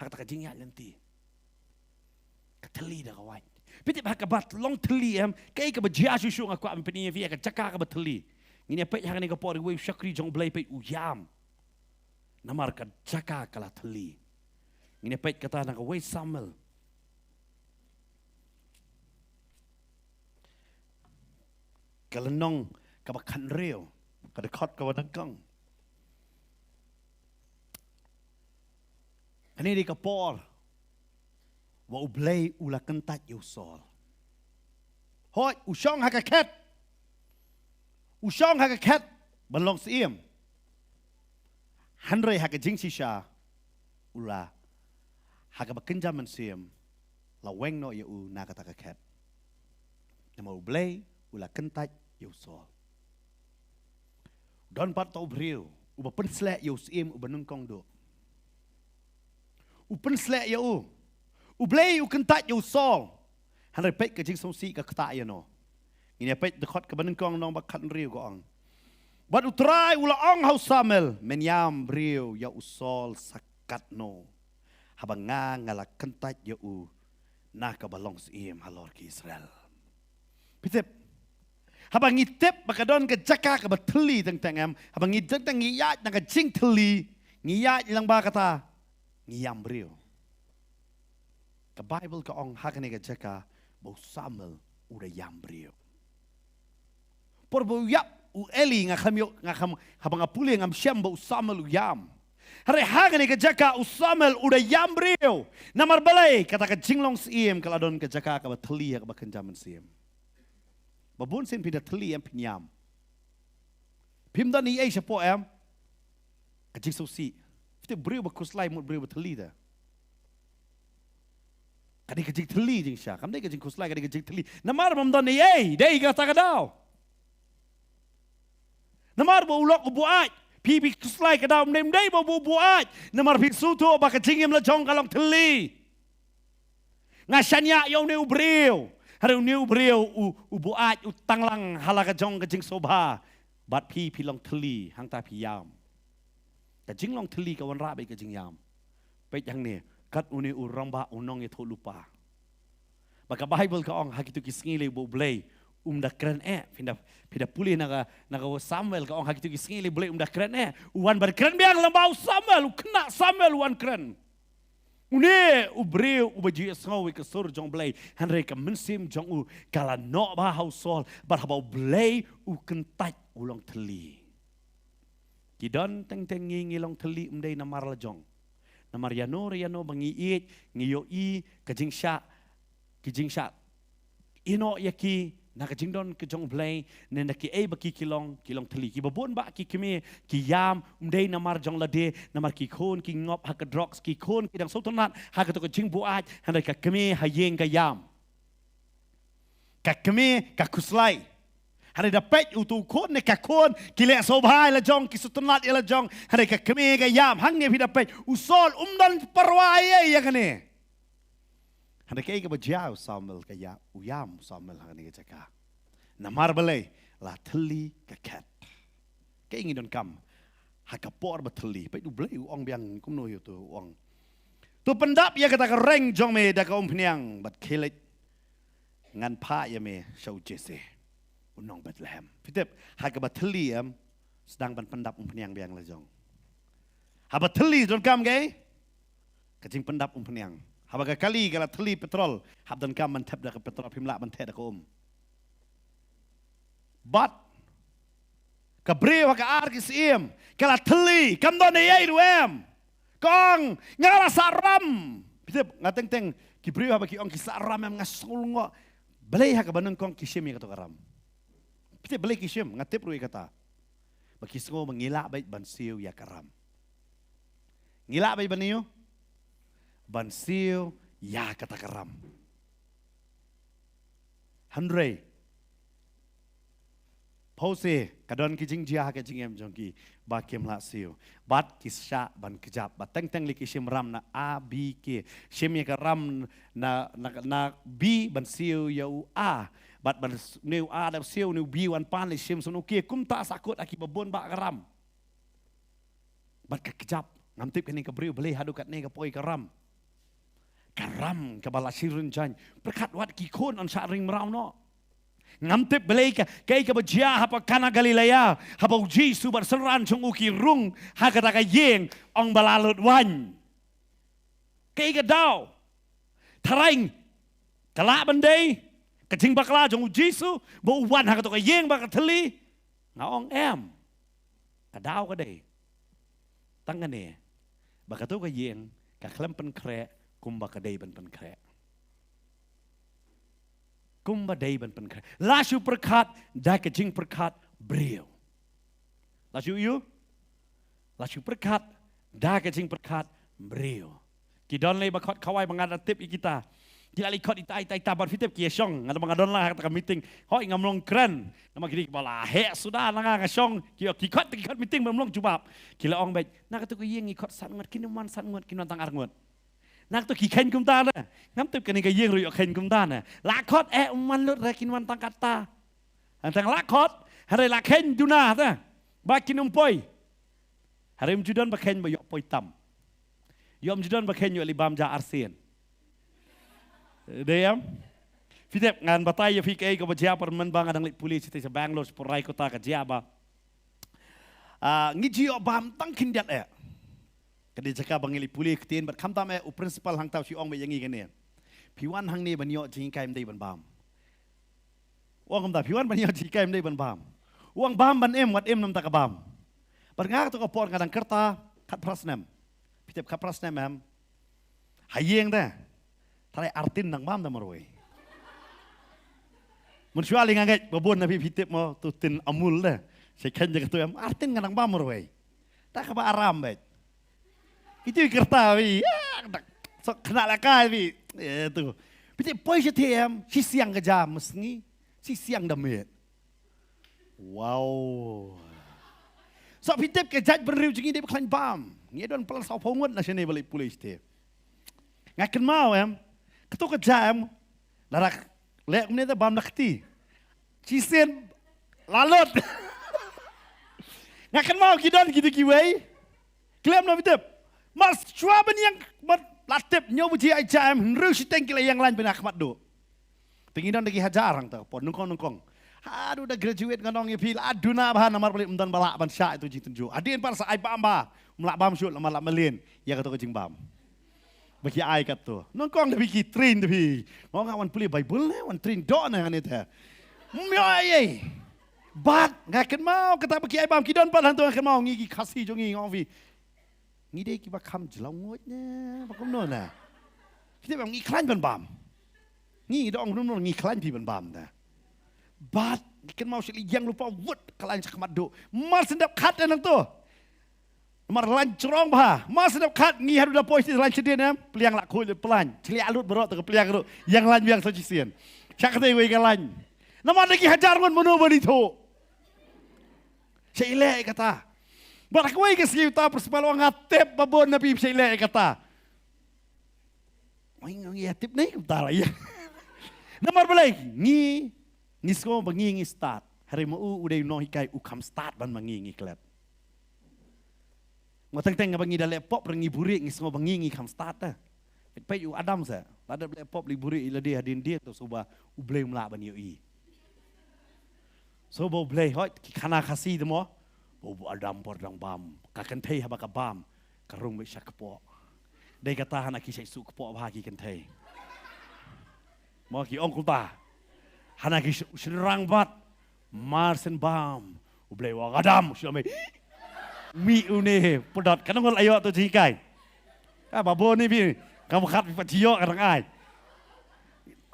Ha kata ka jingïaid lynti. Ka thylli da ka waiñ. Phi tip ha kaba long thylli em, kaei kaba jia shuh shuh nga kwah ban pyni ïa phi, ka jaka kaba thylli. Ngin ïa peit ha kane ka por, uwei u shakri jong U Blei peit u ïam. Namar ka jaka ka la thylli. Ngin ïa peit kata na kawei Samuel. Ka lynnong kaba khathynriew, ka dkhot kaba nyngkong. Kane dei ka por ba U Blei u la kyntait ïa u Saul. Hooid, u shong ha ka khet. U shong ha ka khet ban long syiem. Hynrei ha ka jingshisha u la, ha kaba kynja mynsiem, la weng noh ïa u na kata ka khet. Namar U Blei u la kyntait ïa u Saul. Don pat uta u briew uba pynsleh ïa u syiem uba nyngkong duh. U pynsleh ïa u. U Blei u kyntait ïa u Saul. Hynrei peit ka jingsngewsih ka ktah ïano. Ngin ïa peit dkhot kaba nyngkong lynnong ba khathynriew ka ong. Bad U Trai u la ong ha u Samuel, men ïam briew ïa u Saul sa katno, haba nga nga la kyntait ïa u na kaba long syiem halor ki Israel. Phi tip, haba ngi tip ba ka don ka jaka kaba thylli teng teng em, haba ngi teng teng ngi ïaid na ka jingthylli, ngi ïaid lyngba kata, ngi ïam briew. Ka Baibl ka ong ha kane ka jaka ba u Samuel u da ïam briew. Por ba u ïap u Eli, nga kham ïoh, nga kham, haba nga pule ngam shem ba u Samuel u ïam. Hynrei ha kane ka jaka u Samuel u da ïam briew. Namar balei? Kata ka jinglong syiem ka la don ka jaka kaba thylli ha kaba kynja mynsiem. Ba bun sien phi da thylli em, phin ïam. Phim don ei ei shapoh em. Ka jingsngewsih. Phi tip briew ba khuslai mut briew ba thylli te. Ka dei ka jingthylli jingshisha. Kam dei ka jingkhuslai, ka dei ka jingthylli. Namar bym don ei ei, dei kata ka daw. Namar ba u lok u buaid. Phi phi khuslai ka daw, ym dei, ym dei ba u buaid. Namar phi sngewthuh ba ka jingim la jong ka long thylli. Nga shaniah ïa une u briew. Hynrei une u briew u, u buaid, u tanglang ha la ka jong ka jingsngewbha. Bad phi phi long thylli, hangta phi ïam. Ka jinglong thylli ka wanrah bad ka jingïam. Peit hangne, kat une u rangbah u nongïathuhlypa. Ba ka Baibl ka ong ha kito ki sngi lei ba U Blei um da kren eh, phi da, phi da pule na ka, na ka Samuel ka ong ha kito ki sngi lei U Blei um da kren eh. U wan ban kren biang lyngba u Samuel, u khynnah Samuel u wan kren. Une u briew uba ju ïohsngew ïa ka sur jong U Blei, hynrei ka mynsiem jong u ka la noh bha ha u Saul, bad haba U Blei u kyntait u long thylli. Ki don teng teng ngi ngi long thylli ym dei namar la jong. Namar ïano re ïano ba ngi ïeit, ngi ïohi ka jingshah, ki jingshah ïehnoh ïa ki na ka jingdon ka jong U Blei, ne na kiei ba ki ki long, ki long thylli. Kiba bun bah ki kmie ki ïam ym dei namar jong lade, namar ki khun ki ngop ha ka drugs, ki khun ki dang sngewtynnat ha kato ka jingbuaid, hynrei ka kmie ha ïing ka ïam. Ka kmie ka khuslai. Hynrei da peit uto u khun ne ka khun ki leh sngewbha ïa la jong, ki sngewtynnat ïa la jong, hynrei ka kmie ka ïam. Hangne phi da peit u Saul um don parwah ïa, ïa kane. Hynrei kaei kaba jia, u Samuel ka ïa, u ïam u Samuel ha kane ka jaka. Namar balei? La thylli ka khet. Kaei ngi donkam ha ka por ba thylli? Peit U Blei u ong biang kumno ïa uto, u ong, to pyndap ïa kata ka reng jong me da ka umphniang bad khie leit, ngan phah ïa me sha u Jesse u nong Bethlehem. Phi tip, ha kaba thylli em, sdang ban pyndap umphniang biang la jong. Haba thylli donkam kaei? Ka jingpyndap umphniang. Haba ka kali ka la thylli petrol, hap donkam ban thep da ka petrol, phim lah ban thep da ka um. Bad ka briew ha ka ar ki syiem ka la thylli, kam don ei ei ruh em. Ka ong, nga la sah ram. Phi tip, nga teng teng, ki briew haba ki ong ki sah ram em, nga sngewlyngngoh. Balei ha kaba nyngkong ki shim ïa kato ka ram? Phi tip balei ki shim? Nga tip ruh ïa kata. Ba ki sngew ba ngi lah beit ban siew ïa ka ram. Ngi lah beit ban ïoh, ban siew ïa kata ka ram. Hynrei phewse ka don ki jingjia ha ka jingim jong ki ba kim lah siew. Bad ki shah ban kjap. Bad teng teng lei ki shim ram na A, B, K. Shim ïa ka ram na, na, na B ban siew ïa u A. Bad ban s-, ne u A da siew, ne u B wan pan, lei shim shuh u K. Kumta sahkut ha kiba bun bah ka ram. Bad ka kjap, ngam tip kane ka briew balei haduh katne ka poi ka ram. Ka ram kaba la syriem jaiñ, pyrkhat wat ki khun yn shah ring mraw noh. Ngam tip balei ka, kaei kaba jia hapoh Kana Galilea, haba u Jisu bad synran jong u ki rung ha kata ka ïing, ong ba la lut waiñ. Kaei ka daw? Tharai ka lah ban dei ka jingbakla jong u Jisu ba u wan ha kato ka ïing ba ka thylli? Nga ong em. Ka daw ka dei tang kane, ba kato ka ïing ka khlem pynkhreh kumba ka dei ban pynkhreh. Kumba dei ban pynkhreh. La shu pyrkhat da ka jingpyrkhat briew. La shu ïoh? La shu pyrkhat da ka jingpyrkhat briew. Ki don lei ba khot khawai ba nga da tip ïa kita. Ki la leit khot ita ita ita bad phi tip ki ïa shong. Nga da ba nga don lang ha kata ka meeting. Hoi, ngam long kren. Namar ki dei kiba la heh suda na nga, nga shong. Ki, ki khot, ki khot meeting bym long jubab. Ki la ong beit, na kato ka ïing ngi khot san ngut, kin ym wan san ngut, kin wan tang ar ngut. Na kato ki kheiñ kumta na. Ngam tip kane ka ïing ruh ïoh kheiñ kumta na. La khot eh, ym wan lut re, kin wan tang katta. Hangta la khot, hynrei la kheiñ duna ta. Ba kin ym poi. Hynrei ym ju don ba kheiñ ba ïoh poi tam. Ïoh ym ju don ba kheiñ ïoh leit bam ja arsien. Dei em? Phi tip, ngan batai ïa phi kaei kaba jia, pyrmen ba nga dang leit pule shatei sha Bangalore, sha Puraikota ka jia ba, ah, ngi ju ïoh bam tang khyndiat eh. Ka dei jaka ba ngi leit pule ktien, bad khamtam eh u principal hangta u shu ong beit ïa ngi kane. Phi wan hangne ban ïoh jinghikai, ym dei ban bam. U ong kumta, phi wan ban ïoh jinghikai, ym dei ban bam. U ong bam ban im, wat im namar ka bam. Bad nga kato ka por nga dang kyrta khatphra snem. Phi tip khatphra snem em? Ha ïing te, tharai ar tin dang bam da marwei. Mynshuwa lei nga ngeit ba bun na phi phi tip mo, tu tin Amul te. Sa kheiñ da kato em, ar tin nga dang bam marwei. Ta kaba aram beit. Kitu ki kyrta phi. Ah, dak. Sok khynnah lehkai phi. Eh, tu. Phi tip poi shatei em, shi siang ka ja, mynsngi. Shi siang da miet. Wow. Sa phi tip ka jait bynriew jong ngi dei ba khlaiñ bam. Ngi don palat saw phew ngut na shane ba leit pule shatei. Nga kynmaw em. Kato ka jait em. Lada leh kumne te bam na kti. Shisien la lut. Nga kynmaw ki don kito kiwei. Khlem na phi tip. Mar shuwa ban ïeng bad la tip hynñiew baje ai jait em, hynriew shiteng ki la ïeng lain ban ïa khmat duh. Te ngi don da ki hajar hangta ka por, nyngkong nyngkong. Haduh da graduate ngan ong ïa phi la duna bha namar balei ym don ba lah ban shah ïa uto u jingtynjuh. Hadien pat sa ai bam bha, ym lah bam shuh namar la mlien ïa kato ka jingbam. Ba ki ai katto. Nyngkong da phi ki train da phi. Nga ong nga wan pule Bible ne, wan train doh ne hangne te. Ym ïoh ei ei. Bad nga kynmaw kata ba ki ai bam ki don pat hangto, nga kynmaw ngi ki Khasi jong ngi, nga ong phi. Ngi dei kiba kham jylliew nguid ne, ba kumno ne. Phi tip em, ngi khlaiñ ban bam. Ngi da ong kumno ngi khlaiñ phi ban bam ne. Bad ngi kynmaw shu leit ïeng lypa wut, ka lain sha khmat duh. Mar shen dep khat te nangto. Mar lain jrong bha. Mar shen dep khat ngi haduh da poi sha lain shadien em, pliang la khuid lut, plain. Chli alut baroh te ka pliang ruh. Ïeng lain biang sa shisien. Sha kata wei ka lain. Namar da ki hajar ngut mano ban ithuh. Sha i leh kata. Bad kawei ka sngi uta u principal u ong nga tip ba bun na phi sha i leh kata. Oi, ngi ïa tip ne kumta la ïa. Namar balei ngi, ngi sngew ba ngi ngi stad. Hynrei ma u u dei u nonghikai u kham stad ban ma ngi ngi klet. Nga teng teng ba ngi da leh pop re ngi buhrieh ngi sngew ba ngi ngi kham stad te. Peit peit u Adam sa. La dep leh pop leit buhrieh ïa lade hadien dien to sngewbha U Blei um lah ban ïohi. Sngewbha U Blei hooid ki khana Khasi te mo. Ba u Adam por dang bam. Ka kynthei haba ka bam ka rung beit sha kpoh. Dei kata hana ki shait suh kpoh bha ki kynthei. Mo ki ong kumta. Hana ki shynrang bad. Mar shen bam. U Blei u ong Adam shu mih. Mih une pdot ka nongol ayo to jinghikai. Ka babo ni phi. Ka mkhat phi pat jio ka dang ai.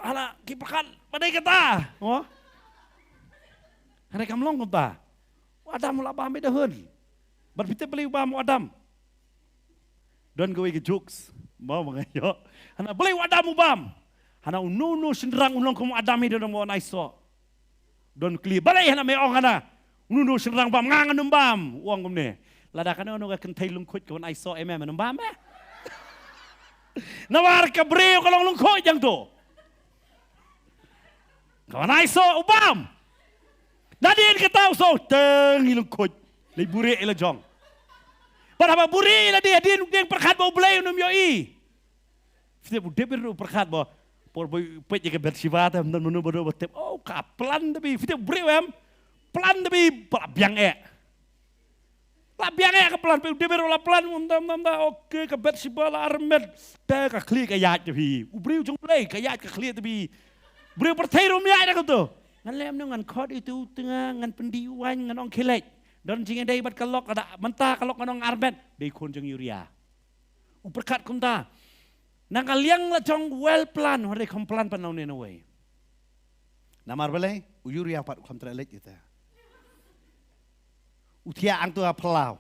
Hana ki pyrkhat ba dei kata. Mo. Hana kam long kumta. U Adam u la bam beit da hun. Bad phi tip balei u bam u Adam. Don kawei ka jokes. Mo ba nga ïoh. Hana balei u Adam u bam. Hana uno uno shynrang u long kum u Adam hi don mo nai so. Don kli balei hana me ong hana. Uno uno shynrang bam nga ngan ym bam. U ong kumne. Lada kano kano ka kynthei lyngkhuid ka wan ai so em em ngan ym bam eh. Namar ka briew ka long lyngkhuid jang to. Ka wan ai so u bam. Nadien kata u so teng i lyngkhuid. Leit buhrieh ïa la jong. Bad haba buhrieh ïa lade hadien u dang pyrkhat ba U Blei un ym ïohi. Phi tip u David ruh u pyrkhat ba por ba u peit ïa ka Bathsheba te ym don mano ba dei ba tip. Oh ka plan te phi. Phi tip u briew em. Plan te phi ba la biang eh. La biang eh ka plan phi u David ruh la plan um dam dam da. Okay ka Bathsheba la armet. Te ka khlieh ka ïaid te phi. U briew jong U Blei ka ïaid ka khlieh te phi. Briew pyrthei ruh um ïaid da kato. Ngan leh kumno ngan khot ïa uto u tnga ngan pyndih waiñ ngan ong khie leit. Don jingïadei bad ka lok lada mynta ka lok ngan ong armet. Dei khun jong Uria. U pyrkhat kumta. Na ka liang la jong well plan, hynrei kham plan pat na une na uwei. Namar balei, u Uria pat u kham treh leit ïa te. U thiah hangto ha phyllaw.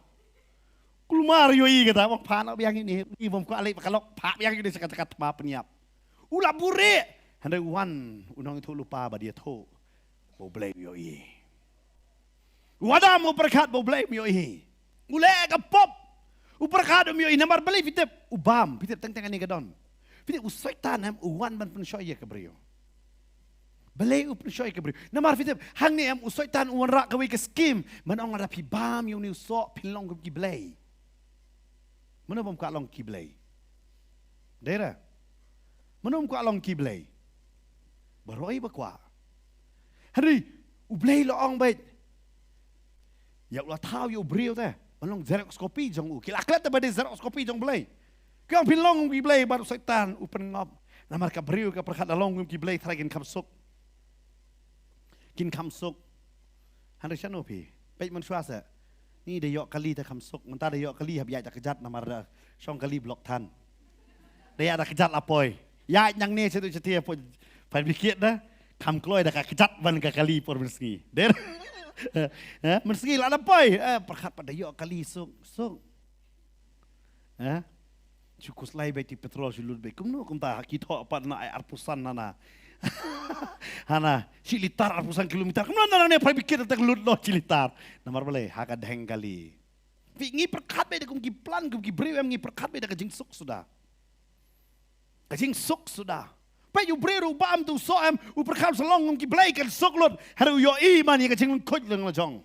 Kulmar ïohi kata, bang phah noh biang ïa une, une bym kwah leit ba ka lok, phah biang ïa une sha ka jaka thma pynïap. U la buhrieh, hynrei u wan, u nongïathuhlypa bad ïathuh. Ba U Blei u ïohi. U Adam u pyrkhat ba U Blei um ïohi. U leh ka pop. U pyrkhat um ïohi namar balei phi tip u bam, phi tip teng teng kane ka don. Phi tip u Soitan em u wan ban pynshoi ïa ka briew. Balei u pynshoi ïa ka briew. Namar phi tip hangne em u Soitan u wanrah kawei ka skim. Man ong lada phi bam ïa une u soh phin long kum ki blei. Mano bym kwah long ki blei. Dei re. Mano bym kwah long ki blei. Baroh ba kwah. Hynrei U Blei la ong beit. Ïa u la thaw ïa u briew te ban long xerox copy jong u. Ki la klet te ba dei xerox copy jong Blei. Ki ong phin long kum ki blei bad u Soitan u pynngop. Namar ka briew ka pyrkhat da long kum ki blei tharai kin kham suk. Kin kham suk. Hynrei shano phi. Peit mynshuwa se. Ni da ïoh kali te kham suk. Mynta da ïoh kali hap ïaid da kjat namar da shong kali block than. Da ïaid da kjat la poi. Ïaid nangne sha tu sha te poi. Phan bikit da. Kham kloi da ka kjat ban ka kali por mynsngi. Der. Eh, mynsngi la da poi. Eh, pyrkhat pat da ïoh kali suk, suk. Eh? Shu khuslai beit ïa petrol shu lut beit. Kumno kumta ki thoh pat na ai arphew san hana. Hana, shi litar arphew san kilometer. Kumno na ne phai bikit te lut noh shi litar. Namar balei ha ka dheng kali. Phi, ngi pyrkhat beit da kum ki plan kum ki briew em, ngi pyrkhat beit da ka jingsuk suda. Ka jingsuk suda. Peit, u briew ruh u bam, u soh em, u pyrkhat sa long kum ki blei kan suk lut. Hynrei u ïohi man ïa ka jinglyngkhuid lyngkhuid jong.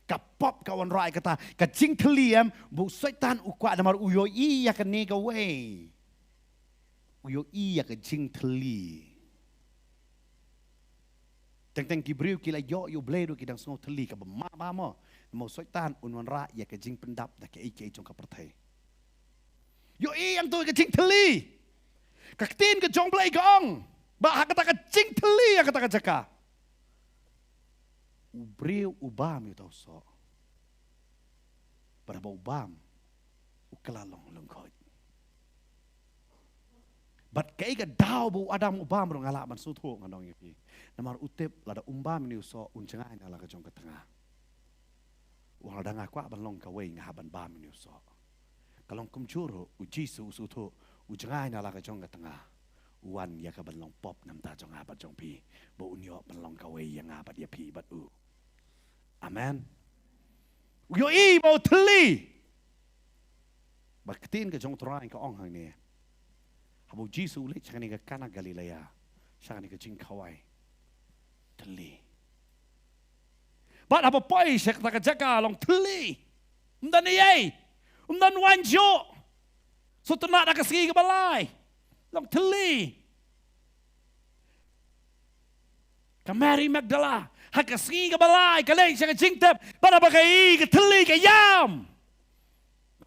Ka pop ka wanrah ïa kata, ka jingthylli em, ba u Soitan u kwah namar u ïohi ïa kane kawei. U ïohi ïa ka jingthylli. Teng teng ki briew ki la ïoh ïa u Blei ruh ki dang sngew thylli, kaba map bha mo. Namar u Soitan un wanrah ïa ka jingpyndap da kaei kaei jong ka pyrthei. Ïohi ïa kato ka jingthylli. Ka ktien ka jong u Blei ka ong ba ha kata ka jingthylli, ha kata ka jaka, u briew u bam ïa uta u soh. Bad haba u bam, u kylla long lyngkhuid. Bad kaei ka daw ba u Adam u bam ruh nga lah ban sngewthuh, ngan ong ïa phi. Namar u tip lada um bam ïa une u soh un jngai na la ka jong ka tnga. U ong, lada nga kwah ban long kawei nga hap ban bam ïa une u soh. Ka long kumjuh ruh u Jisu u sngewthuh u jngai na la ka jong ka tnga. U wan ïa ka ban long pop na bynta jong nga bad jong phi, ba un ïoh ban long kawei ïa nga bad ïa phi bad u. Amen. U ïohi ba u thylli. Bad ka ktien ka jong u Trai ka ong hangne, haba u Jisu u leit sha kane ka Kana Galilea, sha kane ka jingkhawai, thylli. Bad haba poi sha kata ka jaka long thylli. Ym don ei ei. Ym don waiñ juh. Sngewtynnat ha ka sngi kaba lai, long thylli. Ka Mary Magdala, ha ka sngi kaba lai, ka leit sha ka jingtep, bad haba ka ïohi ka thylli, ka ïam.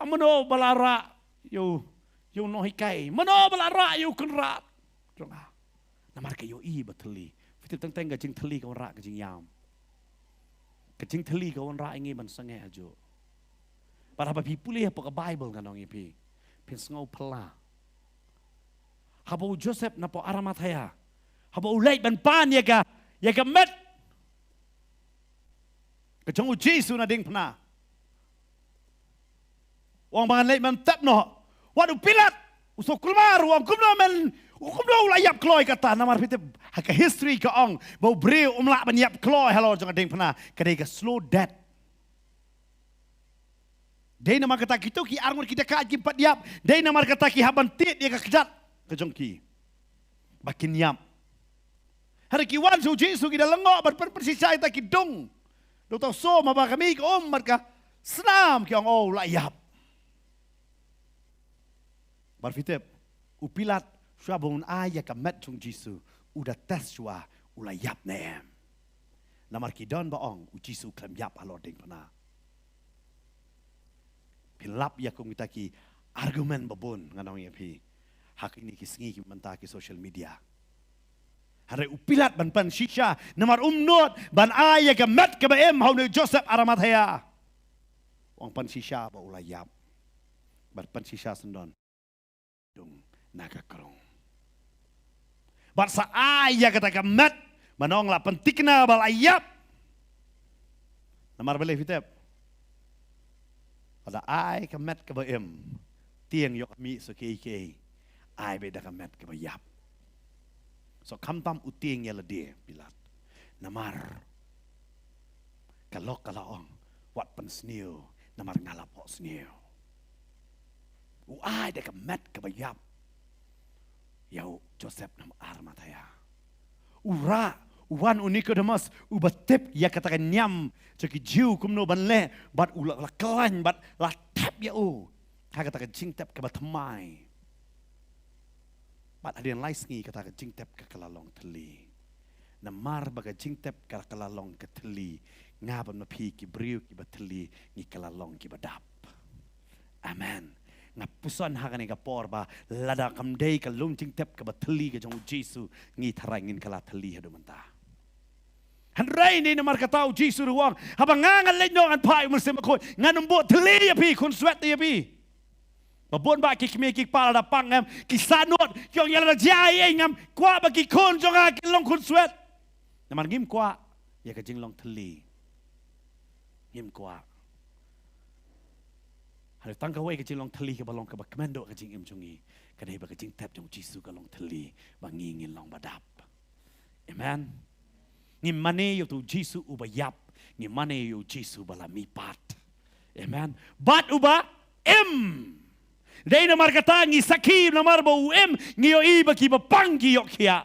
Mano ba la rah ïa u, ïa u nonghikai? Mano ba la rah ïa u kynrad jong nga? Namar ka ïohi ba thylli. Phi tip, teng teng ka jingthylli ka wanrah ka jingïam. Ka jingthylli ka wanrah ïa ngi ban sangeh hajuh. Bad haba phi pule hapoh ka Baibl, ngan ong ïa phi, phin sngew phylla. Haba u Joseph na poh Arimathea, haba u leit ban pan ïa ka, ïa ka met ka jong u Jisu na diengphna, u ong ba ngan leit ban tep noh. Wat u Pilat u sngewkulmar, u ong, kumno men, kumno u la ïap kloi kata? Namar phi tip, ha ka history ka ong ba u briew um lah ban ïap kloi halor jong ka diengphna, ka dei ka slow death. Dei namar kata kito ki arngut ki dakaid kim pat ïap, dei namar kata ki hap ban tied ïa ka kjat ka jong ki ba kin ïap. Hynrei ki wan sha u Jisu, ki da lyngngoh bad pyn, pynshisha ïa kita ki dung. Da uta u sum, haba ka mih ka um bad ka snam, ki ong, oh, u la ïap. Bad phi tip, u Pilat shuwa ba un ai ïa ka met jong u Jisu, u da test shuwa u la ïap ne em. Namar ki don ba ong u Jisu khlem ïap halor diengphna. Phin lap ïa kum kita ki argument ba bun, ngan ong ïa phi, ha kine ki sngi ki mynta, ki social media. Hynrei u Pilat ban pynshisha, namar um nud ban ai ïa ka met kaba im ha une u Joseph Arimathea, u ong pynshisha ba u la ïap. Bad pynshisha syndon dung na ka krung. Bad sa ai ïa kata ka met, ban ong la pynthikna ba la ïap. Namar balei phi tip? Lada ai ka met kaba im, tieng ïoh ka mih, sa kiei kiei, ai beit da ka met kaba ïap. So khamtam u tieng ïa lade, Pilat. Namar ka lok ka la ong, wat pynsniew, namar nga la phohsniew. U ai da ka met kaba ïap ïa u Joseph na Arimathea. U rah, u wan u Nicodemus, uba tip ïa kata ka niam jong ki Jiw kumno ban leh, bad u la, la khlaiñ bad la tep ïa u ha kata ka jingtep kaba thymmai. Bad hadien lai sngi kata ka jingtep ka, ka la long thylli. Namar ba ka jingtep ka, ka la long ka thylli, nga bad ma phi ki briew kiba thylli, ngi kylla long kiba dap. Amen. Nga puson ha kane ka por ba lada kam dei ka lum jingtep kaba thylli ka jong u Jisu, ngi tharai ngin kylla thylli haduh mynta. Hynrei ne namar kata u Jisu ruh u ong, haba nga ngan leit noh ngan phah ïa u Mynsiem Bakhuid, ngan ym buh thylli ïa phi, khunswet ïa phi. Ba bun bah ki kmie ki kpa lada pang em, ki sahnud, ki ong ïa lada jia ei ei ngam kwah ba ki khun jong nga kin long khunswet. Namar ngim kwah ïa ka jinglong thylli. Ngim kwah. Hynrei tang kawei ka jinglong thylli kaba long kaba kmen duh ka jingim jong ngi, ka dei ba ka jingtep jong u Jisu ka long thylli, ba ngi ngin long ba dap. Amen. Ngim mane ïa uto u Jisu uba ïap, ngim mane ïa u Jisu ba la mihpat. Amen. Bad uba im. Dei namar kata ngi sakhi namar ba u im, ngi ïohi ba kiba pang ki ïoh khiah.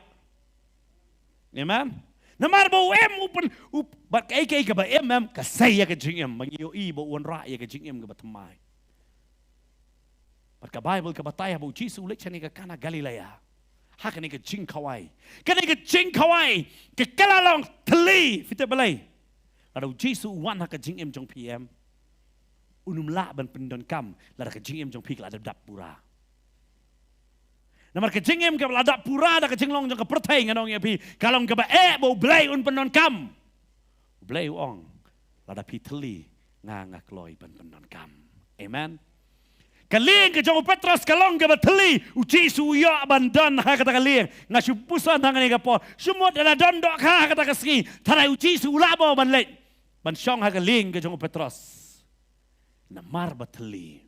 Amen. Namar ba u im u pyn, u, bad kaei kaei kaba im, em, ka sei ïa ka jingim, ba ngi ïohi ba u wanrah ïa ka jingim kaba thymmai. Bad ka Baibl ka batai ba u Jisu u leit sha kane ka Kana Galilea. Ha kane ka jingkhawai. Kane ka jingkhawai. Ka kylla long thylli. Phi tip balei? Lada u Jisu u wan ha ka jingim jong phi, em, un ym lah ban pyndonkam lada ka jingim jong phi ka la dap pura. Namar ka jingim kaba la dap pura da ka jinglong jong ka pyrthei, ngan ong ïa phi, ka long kaba eh ba U Blei un pyndonkam. U Blei u ong, lada phi thylli, nga, nga kloi ban pyndonkam. Amen. Ka lieng ka jong u Petros ka long kaba thylli, u Jisu u ïoh ban don ha kata ka lieng. Nga shu puson hangne ka por, shu mut lada don dohkha ha kata ka sngi, tharai u Jisu u lah mo ban leit ban shong ha ka lieng ka jong u Petros. Namar ba thylli.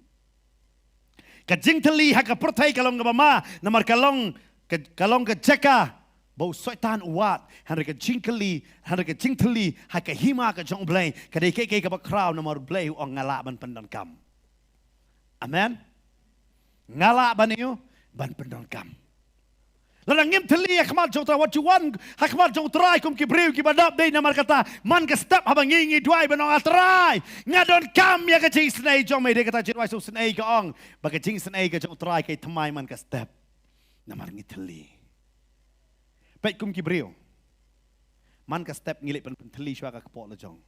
Ka jingthylli ha ka pyrthei ka long kaba ma, namar ka long ka, ka long ka jaka ba u Soitan u wad. Hynrei ka jingthylli, hynrei ka jingthylli ha ka hima ka jong U Blei, ka dei kaei kaei kaba khraw, namar U Blei u ong nga lah ban pyndonkam. Amen. Nga lah ban ïoh ban pyndonkam. Lada ngim thylli ha khmat jong U Trai, wat ju wan ha khmat jong U Trai kum ki briew kiba dap. Dei namar kata, man ka step haba ngi, ngi duwai ban ong, A Trai, nga donkam ïa ka jingisynei jong me. Dei kata ka jingrwai shisnei ka ong ba ka jingisynei ka jong U Trai ka thymmai man ka step. Namar ngi thylli. Peit kum ki briew. Man ka step ngi leit pyn, pynthylli shuwa ka kpoh la jong.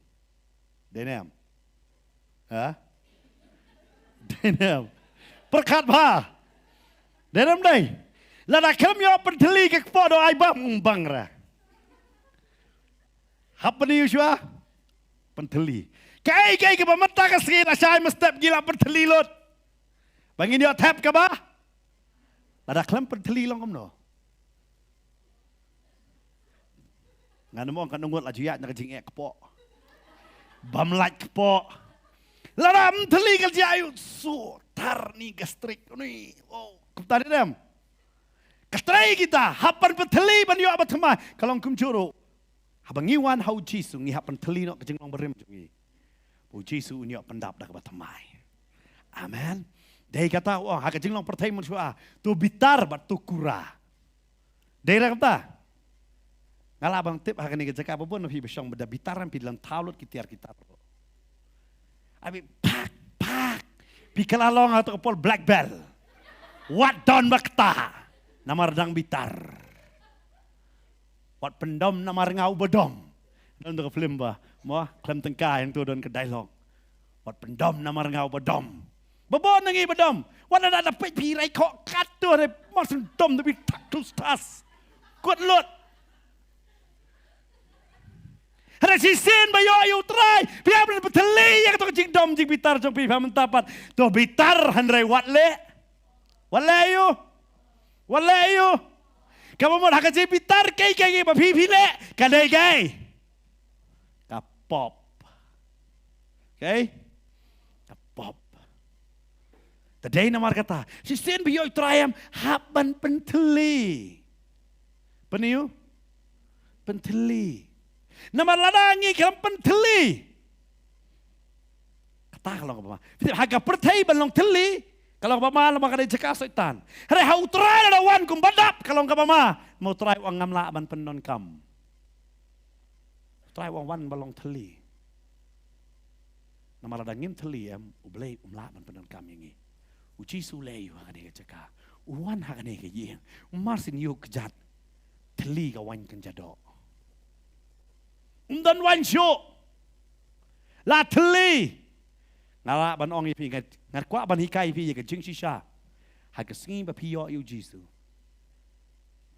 Dei ne em? Ha? Dei ne em? Pyrkhat bha. Dei ne em dei? Lada khlem ïoh pynthylli ka kpoh, dei ai bam, ym bang re. Hap pynthylli shuwa. Pynthylli. Kaei kaei kaba mynta ka sngi la shai mynstep ngi la pynthylli lut. Ba ngin ïoh thep kaba. Lada khlem pynthylli long kumno? Ngan ym ong katno ngut la ju ïaid na ka jingeh kpoh. Bam lait kpoh. Lada ym thylli ka jia ïu su tar ni gastric ni. Oh, kumta dei ne em? Ka trei kita, hap ban pynthylli ban ïoh ba thymmai. Ka long kumjuh ruh. Haba ngi wan ha U Jisu ngi hap pynthylli noh ka jinglong barim jong ngi. Ba U Jisu un ïoh pyndap da kaba thymmai. Amen. Dei kata u ong ha ka jinglong pyrthei mynshuwa, to bitar bad to kura. Dei re kata? Nga lah ban tip ha kane ka jaka ba bun na phi ba shong ba da bitar, em, phi dang thaw lut ki tiar ki tar. Abi phak phak. Phi kylla long ha kato ka por black belt. Wat don ba kata. Namar dang bitar. Wat pyndom namar nga uba dom. Don kato ka film ba mo, khlem tyngka, hangto don ka dialogue. Wat pyndom namar nga uba dom. Ba bun na ngi ba dom. Wat la da peit phi rai khoh katto re, mar syn dom da bi thak tus tas. Kut lut. Hynrei shisien ba ïoh ïa U Trai, phi hap ban pynthylli ïa kato ka jingdom jingbitar jong phi, phi hap mynta pat. To bitar hynrei wat leh. Wat leh ïa u. Wat leh ïa u. Kaba mut ha ka jingbitar kaei kaei ba phi, phi leh, ka dei kaei? Ka pop. Kaei? Ka pop. Te dei namar kata, shisien ba ïoh U Trai, em, hap ban pynthylli. Pyn ïa u? Pynthylli. Namar lada ngi khlem pynthylli, kata ka long kaba ma. Phi tip, ha ka pyrthei ban long thylli ka long kaba ma, namar ka dei jaka Soitan. Hynrei ha U Trai lada wan kum ba dap ka long kaba ma. Namar U Trai u ong ngam lah ban pyndonkam. U Trai u ong wan ba long thylli. Namar lada ngim thylli, em, U Blei um lah ban pyndonkam ïa ngi. U Jisu u leh ïa u ha kane ka jaka. U wan ha kane ka ïing. Mar syn ïa u kjat thylli ka waiñ kynja doh. Um don waiñ shuh. La thylli. Nga lah ban ong ïa phi, nga, nga kwah ban hikai ïa phi ïa ka jingshisha. Ha ka sngi ba phi ïoh ïa U Jisu.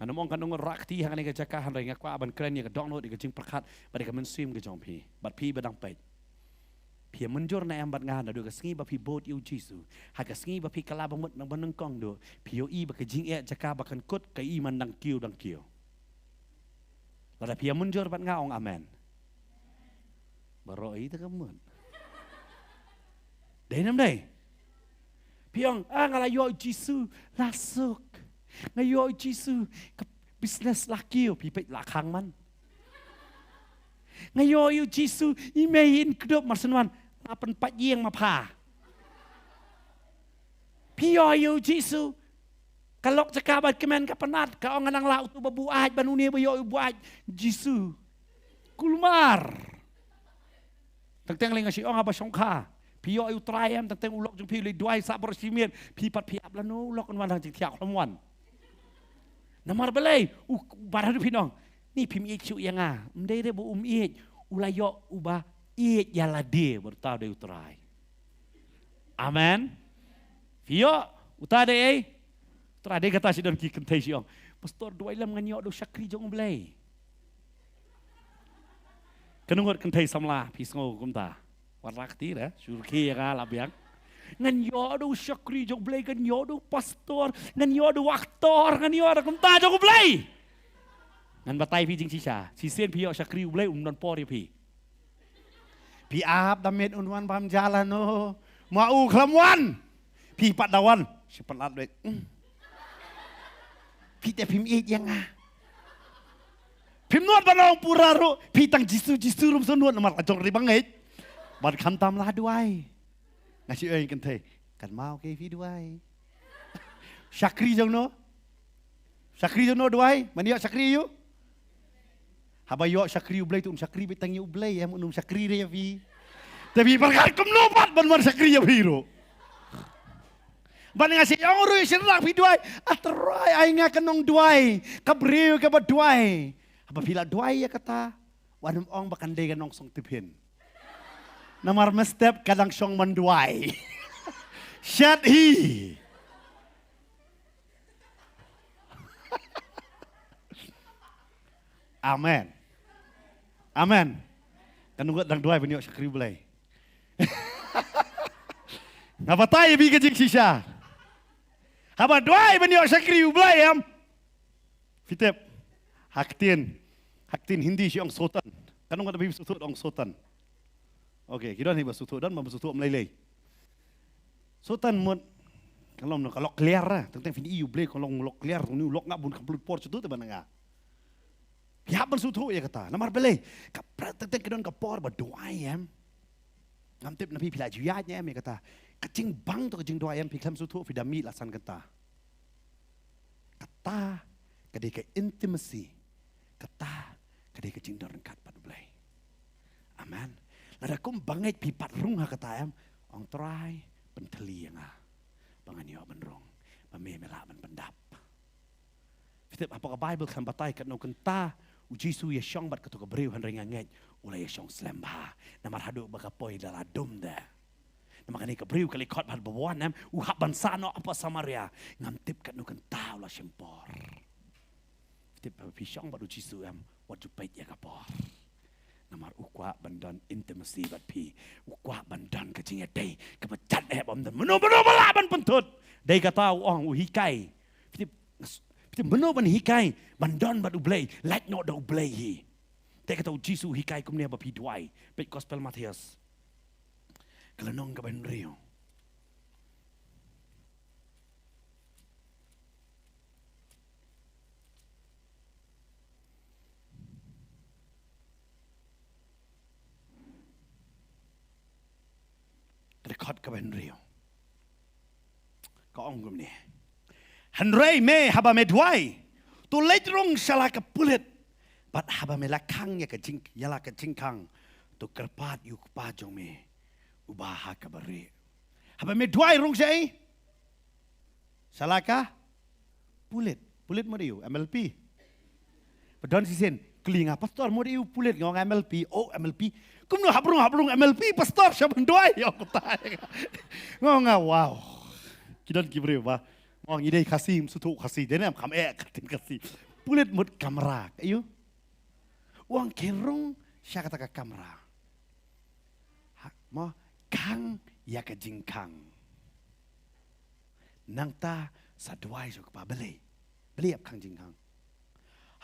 Ngan ym ong katno ngut rah kti ha kane ka jaka, hynrei nga kwah ban kren ïa ka dohnud, ïa ka jingpyrkhat bad ïa ka mynsiem ka jong phi. Bad phi ba dang peit, phi ïa mynjur ne em bad nga, naduh ka sngi ba phi bud ïa U Jisu, ha ka sngi ba phi kylla ba mut na ba nyngkong duh, phi ïohi ba ka jingeh jaka ba kan kut ka i man dang kiew dang kiew. Lada phi ïa mynjur bad nga, ong amen. Baroh i te ka mut. Dei ne em dei? Phi ong, ah, nga la ïoh Jisu, la suk. Nga ïoh Jisu, ka business la kiew, phi peit la khang man. Nga ïoh Jisu, i mei in kdup, mar syn wan. ta pynpait ïing ma pha. Phi ïoh ïa u Jisu. Ka lok jaka bad kmen ka pynat, ka ong nga nang lah utu ba buaid, ban une ba ïoh u buaid. Jisu. Kulmar. Teng teng lei nga shu ong haba shongkha. Phi ïoh ïa u Trai em, teng teng u lok jong phi u leit duwai sah baroh shi miet. Phi pat phi ap lano u lok un wan ha jingthiah khlem wan. Namar balei, u, baroh phi nong. Ni phim ïeit shuh ïa nga. Ym dei re ba um ïeit. U la ïoh uba ïeit ïa lade bad uta dei u Trai. Amen. Phi ïoh, uta dei ei. Trai dei kata shi don ki kynthei shi ong. Pastor, duwai lem ngan ïoh da u shakri jong u Blei. Kano ngut kynthei samla phi sngew kumta? Wat la kti re, shu rkhie ïa nga la biang. Ngan ïoh da u shakri jong u Blei, ngan ïoh da u pastor, ngan ïoh da u actor, ngan ïoh da kumta jong u Blei. Ngan batai phi jingshisha, shisien phi ïoh shakri u Blei um don por ïa phi. Phi ap da miet un wan bam ja lano. Ma u khlem wan. Phi pat da wan. Shi pat lad beit. Hmm. Phi te phim ïeit ïa nga. Phim nud ban ong pura ruh. Phi tang Jisu, Jisu ruh ym sngewnud namar la jong ri bangeit. Ban khamtam la duwai. Nga shu ong kynthei. Kan mau ke phi duwai. Shakri jong no. Shakri jong no duwai. Mano ïoh shakri ïa u? Haba ïoh shakri u Blei tu un shakri beit tang ïa u Blei em, un ym shakri re ïa phi. Te phi pyrkhat kumno pat ban wan shakri ïa phi ruh. Ban nga shu ong ruh ïa shynrang phi duwai. A Trai ai nga ka nongduwai. Ka briew kaba duwai. Haba phi la duwai ïa kata. Wat nym ong ba kan dei ka nongsong tipphin. Namar mynstep ka dang shong ban duwai. Shet hi. Amen. Amen. Kano ngut dang duwai ban ïoh shakri Blei? Nga batai ïa phi ka jingshisha. Haba duwai ban ïoh shakri u Blei em. Phi tip. Ha ktien. Ha ktien Hindi shu ong sotan. Kano ngut ba sngewthuh ong sotan? Okay, ki don hi ba sngewthuh, don ba sngewthuh ym lei lei. Sotan mut ka long ka lok kliar, teng teng phin ïohi u Blei ka long lok kliar, une u lok nga bun kham pynlut por shuh te ban nga. Ïa ban sngewthuh ïa kata. Namar balei, ka pra teng teng ki don ka por ba duwai em. Ngam tip na phi phi la ju ïaid ne em ïa kata. Ka jingbang to ka jingduwai em phi khlem sngewthuh phi da mih la san kata. Kata ka dei ka intimacy. Kata ka dei ka jingdon ryngkat bad u Blei. Amen. Lada kum bangeit phi pat rung ha kata em, ong Trai, pynthylli ïa nga. Ba ngan ïoh ban rung, ba me me lah ban pyndap. Phi tip hapoh ka Bible khlem batai katno kynta u Jisu ïa shong bad kato ka briew hynrei nga ngeit u la ïa shong slem bha. Namar haduh ba ka poi da la dum de. Namar kane ka briew ka leit khot bad ba wan em, u hap ban sah noh hapoh Samaria. Ngam tip katno kynta u la shim por. Tip ba phi shong bad u Jisu em, wat ju peit ïa ka por. Namar u kwah ban don intimacy bad phi. U kwah ban don ka jingïadei kaba jan eh bym don mano mano ba lah ban pynthut. Dei kata u ong u hikai. Phi tip, phi tip mano ban hikai ban don bad u Blei, lait noh da u Blei hi. Te kata u Jisu u hikai kumne ba phi duwai. Peit Gospel Mathaios. Ka lynnong kaba hynriew. Ka dkhot kaba hynriew. Ka ong kumne. Hynrei me haba me duwai, to leit rung sha la ka pulit. Bad haba me la khang ïa ka jing, ïa la ka jingkhang, to kyrpad ïa u Kpa jong me uba ha kaba rieh. Haba me duwai rung sha ei? Sha la ka pulit. Pulit mut ïa u M L P. Ba don shisien kylli nga, pastor mut ïa u pulit, nga ong M L P. Oh, M L P. Kumno hap rung, hap rung M L P pastor sha ban duwai. Ïa kata. Nga ong nga, wow. Ki don ki briew ba nga ong ngi dei Khasi, ym sngewthuh Khasi. Dei ne em, kham eh ka ktien Khasi. Pulit mut kamra. Ïa u ong khie rung sha kata ka kamra. Ha, mo, khang ïa ka jingkhang. Nangta sa duwai sha u Kpa, balei? Balei ap khang jingkhang?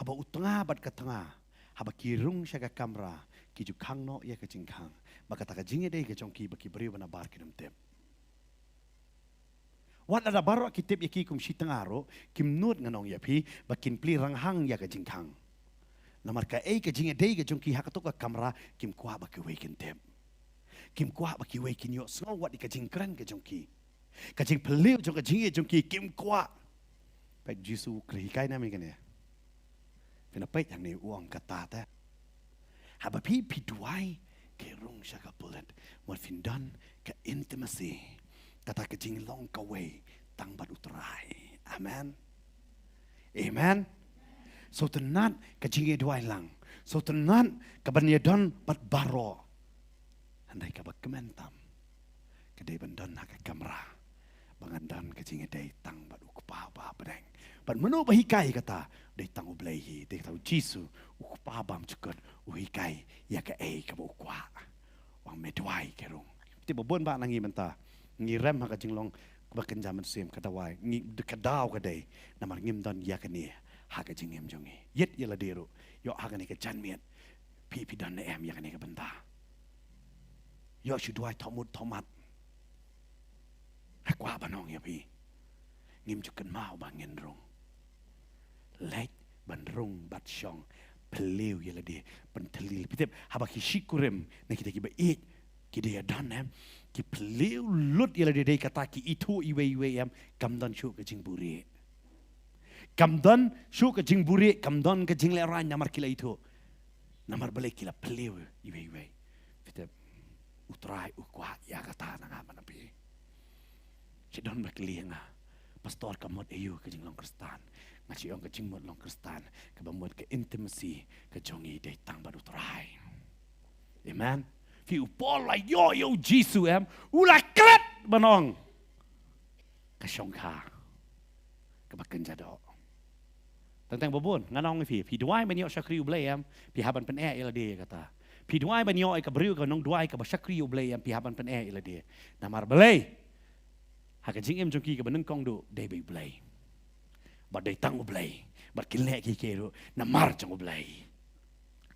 Haba u tnga bad ka tnga, haba ki rung sha ka kamra, ki ju khang noh ïa ka jingkhang. Ba kata ka jingïadei ka jong ki ba ki briew ba na bar kim tip. Wat lada baroh ki tip ïa ki kum shi tnga ruh, kim nud ngan ong ïa phi, ba kin plie ranghang ïa ka jingkhang. Namar kaei ka jingïadei ka jong ki ha kato ka kamra, kim kwah ba kiwei kin tip. Kim kwah ba kiwei kin ïohsngew wat ïa ka jingkren ka jong ki. Ka jingpylliew jong ka jingïeit jong ki kim kwah. Peit Jisu u kren hikai na me kane. Phin ïa peit hangne u ong kata te. Haba phi phi duwai, ki rung sha ka pulit. Mut phin don ka intimacy. Kata ka jinglong kawei tang bad u Trai. Amen. Amen. Sngewtynnat ka jingïaduwai lang. Sngewtynnat ka ban ïadon bad baroh. Hynrei kaba kmen tam ka dei ban don ha ka kamra ba ngan don ka jingïadei tang bad u Kpa ba ha bneng. Bad mano ba hikai kata? Dei tang U Blei hi. Dei kata U Jisu, u Kpa bymjukut, u hikai ïa kaei kaba u kwah. Wan me duwai, ki rung. Te ba bun ba na ngi mynta ngi rem ha ka jinglong kaba kynja mynsiem, ka dawai ngi, ka daw ka dei namar ngim don ïa kane ha ka jingim jong ngi. Ïit ïa lade ruh, ïoh ha kane ka janmiet phi phi don ne em ïa kane ka bynta. Ïoh shu duwai thohmut thohmat. Nga kwah ban ong ïa phi, ngim ju kynmaw ba ngin rung. Leit ban rung bad shong, phylliew ïa lade, pynthylli. Phi tip, haba ki shikurim na kita kiba ïeit ki dei ïa don em, ki phylliew lut ïa lade, dei kata ki ithuh iwei iwei em, kam don shuh ka jingbuhrieh. Kam don shuh ka jingbuhrieh, kam don ka jinglehrain namar ki la ithuh. Namar balei? Ki la phylliew iwei iwei. Phi tip, U Trai u kwah ïa kata na nga bad na phi. Shi don ba kylli ïa nga, Pastor, ka mut aïu ka jinglong Khristan? Nga shu ong ka jingmut long Khristan kaba mut ka intimacy ka jong ngi dei tang bad U Trai. Amen. Phi, u Paul la ïoh ïa U Jisu em, u la klet ban ong ka shongkha kaba kynja doh. Teng teng ba bun ngan ong ïa phi, phi duwai ban ïoh shakri U Blei em, phi hap ban pyneh ïa lade ïa kata. Phi duwai ban ïoh ïa ka briew ka nongduwai kaba shakri U Blei em, phi hap ban pyneh ïa lade. Namar balei? Ha ka jingim jong ki kaba nyngkong duh dei beit U Blei. Bad dei tang U Blei. Bad kin leh kiei kiei ruh namar jong U Blei.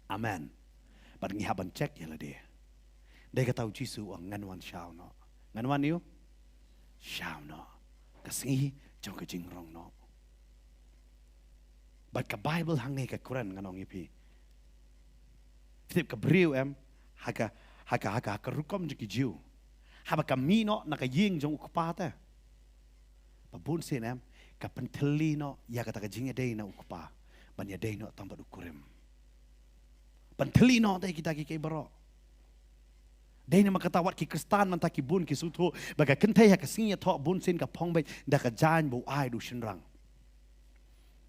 Amen. Bad ngi hap ban check ïa lade. Dei kata U Jisu u ong, ngan wan shaw noh. Ngan wan ïoh shaw noh. Ka sngi jong ka jingrong noh. Bad ka Bible hangne ka kren, ngan ong ïa phi. Phi tip ka briew em, ha ka, ha ka, ha ka, ha ka rukom jong ki Jiw, haba ka mih noh na ka ïing jong u kpa te, ba bun sien em, ka pynthylli noh ïa kata ka jingïadei na u kpa ban ïadei noh tang bad u kurim. Pynthylli noh te kita kiei kiei baroh. Dei namar kata wat ki Khristan mynta ki bun ki sngewthuh ba ka kynthei ha ka sngi ïathoh bun sien ka phong beit da ka jaiñ ba u ai da u shynrang.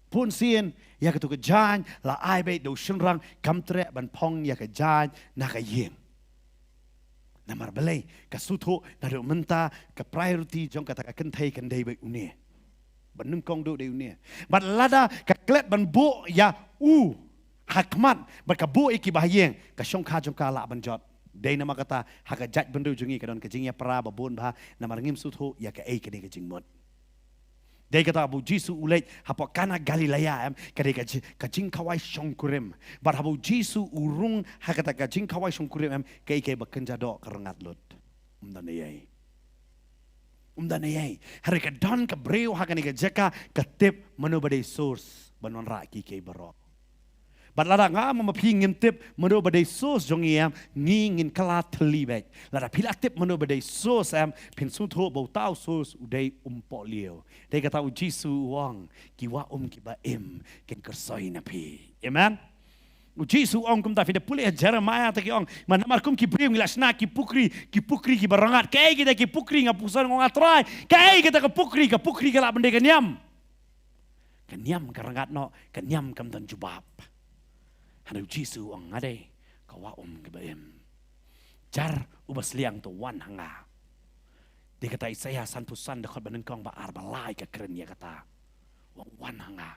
Bun sien ïa katu ka jaiñ la ai beit da u shynrang, kam treh ban phong ïa ka jaiñ na ka ïing. Namar balei? Ka sngewthuh naduh mynta ka priority jong kata ka kynthei kan dei beit une. Ba nyngkong duh dei une. Bad lada ka klet ban buh ïa u ha khmat bad ka buh ïa kiba ha ïing, ka shongkha jong ka lah ban jot. Dei namar kata ha ka jaitbynriew jong ngi ka don ka jingïapra ba bun bha namar ngim sngewthuh ïa kaei kane ka jingmut. Dei kata ba U Jisu u leit hapoh Kana Galilea em, ka dei ka ji-, ka jingkhawai shongkurim. Bad haba U Jisu u rung ha kata ka jingkhawai shongkurim em, kaei kaei ba kynja doh ka rngat lut. Um don eiei. Um don eiei. Hynrei ka don ka briew ha kane ka jaka ka tip mano ba dei source ban wanrah kiei kiei baroh. Bad lada nga ma phi ngim tip mano ba dei source jong ngi em, ngi ngin kylla thylli beit. Lada phi la tip mano ba dei source em, phin sngewthuh ba uta u source u dei um pohliew. Dei kata U Jisu u ong, ki wah um kiba im kin kyrsoi na phi. Amen. U Jisu u ong kumta, phi da pule ha Jeremiah te ki ong, ma namar kum ki briew ngi la shna ki pukri, ki pukri kiba rngat. Kaei kita ki pukri? Nga pyrshang ong, A Trai, kaei kita ka pukri? Ka pukri ka lah ban dei ka niam. Ka niam ka rngat noh, ka niam kam don jubab. Hynrei U Jisu u ong, nga dei ka wah um kaba im. Jar uba sliang to wan ha nga. Dei kata Isaïah sanphew san dkhot ba nyngkong, ba ar, ba lai ka kren ïa kata. Wan, wan ha nga.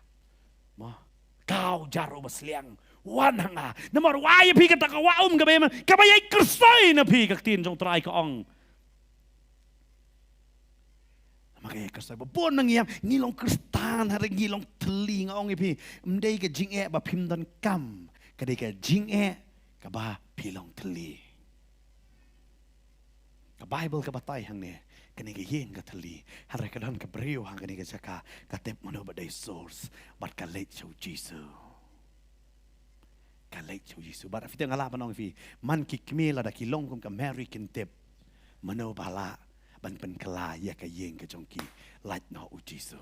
Mo. Kau jar uba sliang, wan ha nga. Namar u ai ïa phi kata ka wah um kaba im, kaba ïai kyrsoi na phi, ka ktien jong U Trai ka ong. Namar ka ïai kyrsoi. Ba bun na ngi em, ngi long Khristan, hynrei ngi long thylli. Nga ong ïa phi, ym dei ka jingeh ba phim donkam, ka dei ka jingeh kaba phi long thylli. Ka Bible ka batai hangne, kane ka ïing ka thylli. Hynrei ka don ka briew ha kane ka jaka, ka tip mano ba dei source, bad ka leit sha U Jisu. ka leit sha u Jisu. Bad phi tip nga lah ban ong phi, man ki kmie lada ki long kum ka Mary kin tip mano ba lah ban pynkylla ïa ka ïing ka jong ki, lait noh u Jisu.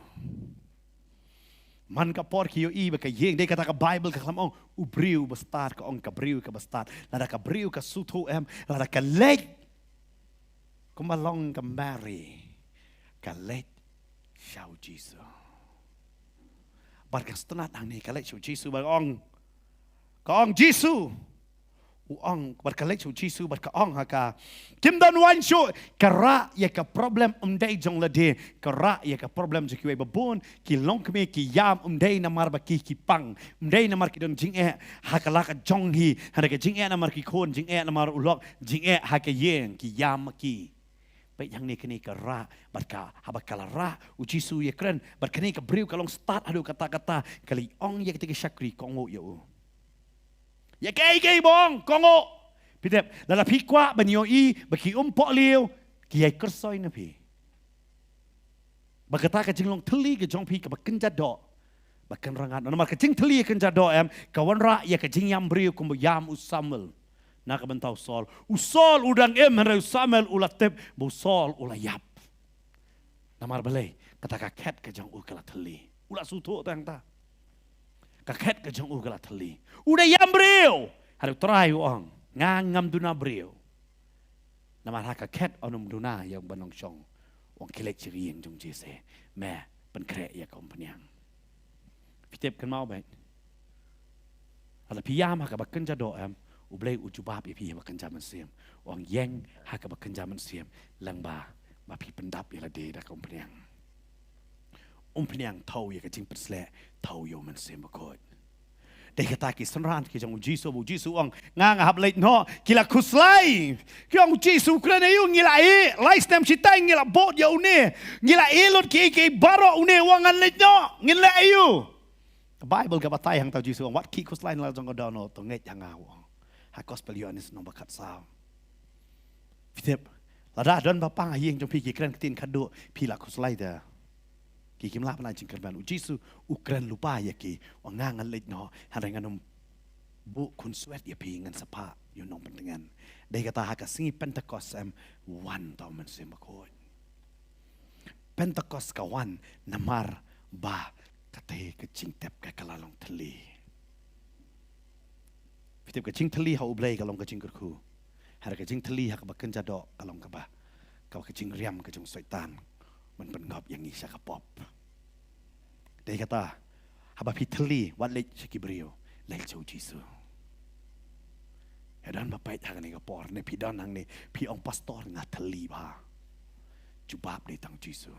Man ka por ki ïohi ba ka ïing, dei kata ka Bible ka khlem ong u briew ba stad, ka ong ka briew kaba stad. Lada ka briew ka sngewthuh em, lada ka leit kumba long ka Mary, ka leit sha u Jisu. Bad ka sngewtynnat hangne, ka leit sha u Jisu bad ka ong, ka ong, Jisu. U ong, bad ka leit sha u Jisu bad ka ong ha ka, kim don waiñ shuh. Ka rah ïa ka problem ym dei jong lade, ka rah ïa ka problem jong kiwei ba bun. Ki longkmie ki ïam ym dei namar ba ki, ki pang, ym dei namar ki don jingeh ha ka la ka jong hi, hynrei ka jingeh namar ki khun, jingeh namar u lok, jingeh ha ka ïing, ki ïam ma ki. Peit hangne, kane ka rah, bad ka, haba ka la rah, u Jisu ïakren, bad kane ka briew ka long stad haduh katta katta, ka la ong ïa kata ka shakri, kohnguh ïa u. Ïa kaei kaei ba u ong, kohnguh. Phi tip, lada phi kwah ban ïohi ba ki umpohliew ki ïai kyrsoi na phi, ba kata ka jinglong thylli ka jong phi kaba kynja doh, ba kan rangad. Namar ka jingthylli kynja doh em, ka wanrah ïa ka jingïam briew kumba ïam u Samuel na ka bynta u Saul. U Saul u dang im, hynrei u Samuel u la tip ba u Saul u la ïap. Namar balei? Kata ka khet ka jong u ka la thylli. U la sngewthuh tang ta. Ka khet ka jong u ka la thylli. U da ïam briew. Hynrei u Trai u ong, nga ngam duna briew. Namar ha ka khet un ym duna ïa u ba nongshong. U ong, khie leit sha ka ïing jong Jesse, me pynkhreh ïa ka umphniang. Phi tip, kynmaw beit, lada phi ïam ha kaba kynja doh em, U Blei u jubab ïa phi ha kaba kynja mynsiem. U ong, ïeng ha kaba kynja mynsiem, lyngba ba phi pyndap ïa lade da ka umphniang. Umphniang thew ïa ka jingpynsleh, thew ïa u Mynsiem Bakhuid. Dei kata ki synran ki jong u Jisu, u Jisu u ong, nga, nga hap leit noh. Ki la khuslai. Ki ong, u Jisu, kren aïu, ngi la ïeh lai snem shitai, ngi la bud ïa une, ngi la ïeh lut kiei kiei baroh, une u ong ngan leit noh, ngin leh aïu? Ka Bible ka batai hangta, u Jisu u ong, wat khih khuslai na la jong ka dohnud, to ngeit ha nga, u ong ha Gospel Ïoannis lynnong ba khatsaw. Phi tip, lada don ba pang ha ïing jong phi, ki kren ktien khadduh, phi la khuslai te, ki, kim lah ban ai jingkyrmen. U Jisu u kren lypa ïa ki, u ong, nga, ngan leit noh, hynrei ngan ym buh khunswet ïa phi, ngan sa phah ïa u nongpyntngen. Dei kata ha ka sngi Pentekost em, wan uta u Mynsiem Bakhuid. Pentekost ka wan namar ba kata ka jingtep ka, ka la long thylli. Phi tip, ka jingthylli ha U Blei ka long ka jingkyrkhu. Hynrei ka jingthylli ha kaba kynja doh ka long kaba, kaba ka jingriam ka jong u Soitan ban pynngop ïa ngi sha ka pop. Dei kata, haba phi thylli, wat leit sha ki briew, leit sha u Jisu. Ïa don ba peit ha kane ka por, ne phi don hangne, phi ong, pastor, nga thylli bha. Jubab dei tang u Jisu.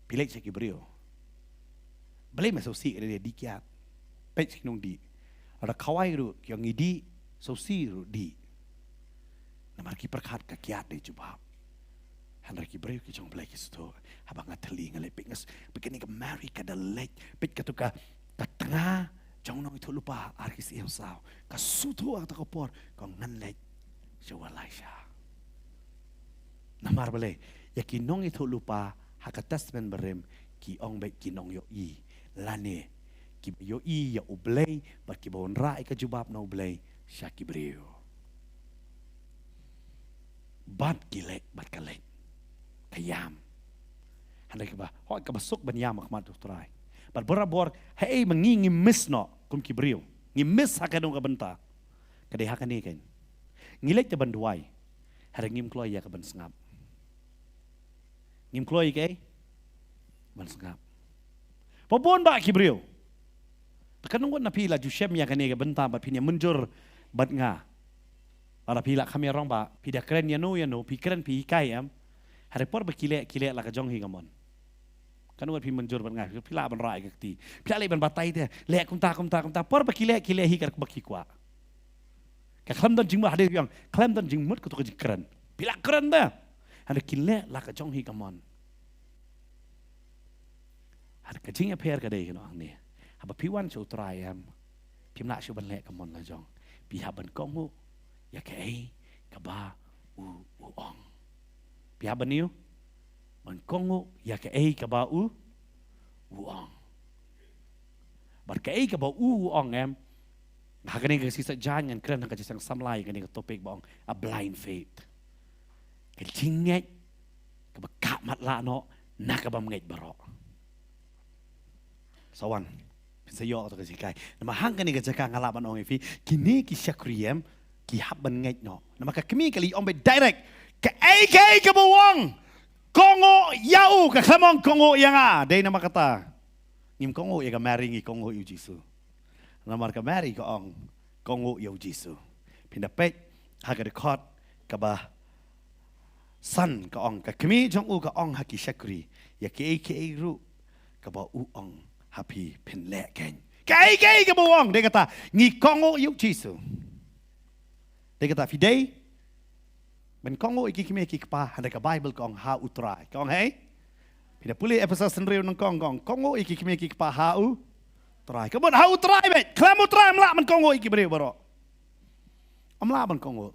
Phi leit sha ki briew. Balei me sngewsih ïa lade dih kiad? Peit sha ki nongdih. Lada khawai ruh ki ong ngi dih, sngewsih ruh dih. Namar ki pyrkhat ka kiad dei jubab. Hynrei ki briew ki jong U Blei ki sngewthuh, haba nga thylli nga leit. Peit nga s-, peit kane ka Mary ka da leit. Peit kato ka, ka tnga jong u nongïathuhlypa ar ki syiem saw. Ka sngewthuh ha kata ka por, ka ong ngan leit sha u Elijah. Namar balei? Ïa ki nongïathuhlypa ha ka Testament Barim ki ong beit ki nongïohi, lane kiba ïohi ïa U Blei bad kiba wanrah ïa ka jubab na U Blei sha ki briew. Bad ki leit, bad ka leit, ka ïam. Hynrei kaba, hooid, kaba suk ban ïam ha khmat u Trai. Bad barabor, haei ma ngi ngi miss noh kum ki briew, ngi miss ha kano ka bynta? Ka dei ha kane keiñ. Ngi leit te ban duwai, hynrei ngim kloi ïa ka ban sngap. Ngim kloi ïa kaei? Ban sngap. Ba bun bah ki briew. Te kano ngut na phi la ju shem ïa kane ka bynta bad phin ïa mynjur bad nga? Lada phi lah kham ïarong bah, phi da kren ïano ïano, phi kren, phi hikai, em? Hynrei por ba ki leh, ki leh la ka jong hi ka mon. Kano ngut phi mynjur bad nga, phi lah ban rah ïa ka kti, phi lah leh ban batai te, leh kumta kumta kumta. Por ba ki leh, ki leh hi kat ba ki kwah. Ka khlem don jingmut, hadien phi ong, khlem don jingmut kato ka jingkren, phi lah kren te. Hynrei ki leh la ka jong hi ka mon. Hynrei ka jingïapher ka dei kano hangne. Haba phi wan sha u Trai, em, phim lah shuh ban leh ka mon la jong. Phi hap ban kohnguh ïa kaei kaba u, u ong. Phi hap ban ïoh ban kohnguh ïa kaei kaba u, u ong. Bad kaei kaba u, u ong, em, Ha kane ka shisha jan ngan kren ha ka jingsamla ïa kane ka topic ba ong a blind faith. Ka jingngeit kaba kah matlah noh na ka bym ngeit baroh. Sa wan, phin sa ïoh kata ka jinghikai. Namar hangta kane ka jaka nga lah ban ong ïa phi, kine ki shakri em ki hap ban ngeit noh. Namar ka kmie ka la ong beit direct, kaei kaei kaba u ong, kohnguh ïa u, ka khlem ong kohnguh ïa nga. Dei namar kata ngim kohnguh ïa ka Mary, ngi kohnguh ïa u Jisu. Namar ka Mary ka ong, kohnguh ïa u Jisu. Phin da peit ha ka dkhot kaba san, ka ong, ka kmie jong u ka ong ha ki shakri, ïa kiei kiei ruh kaba u ong ha phi phin leh keiñ. Kaei kaei kaba u ong, dei kata, ngi kohnguh ïa u Jisu. Dei kata, phi dei ban kohnguh ïa ki kmie ki kpa, hynrei ka Bible ka ong ha u Trai. Ka ong hei, phi da pule Ephesus hynriew nyngkong, ka ong kohnguh ïa ki kmie ki kpa ha u Trai. Ka mut ha u Trai beit, khlem u Trai ym lah ban kohnguh ïa ki briew baroh. Ym lah ban kohnguh.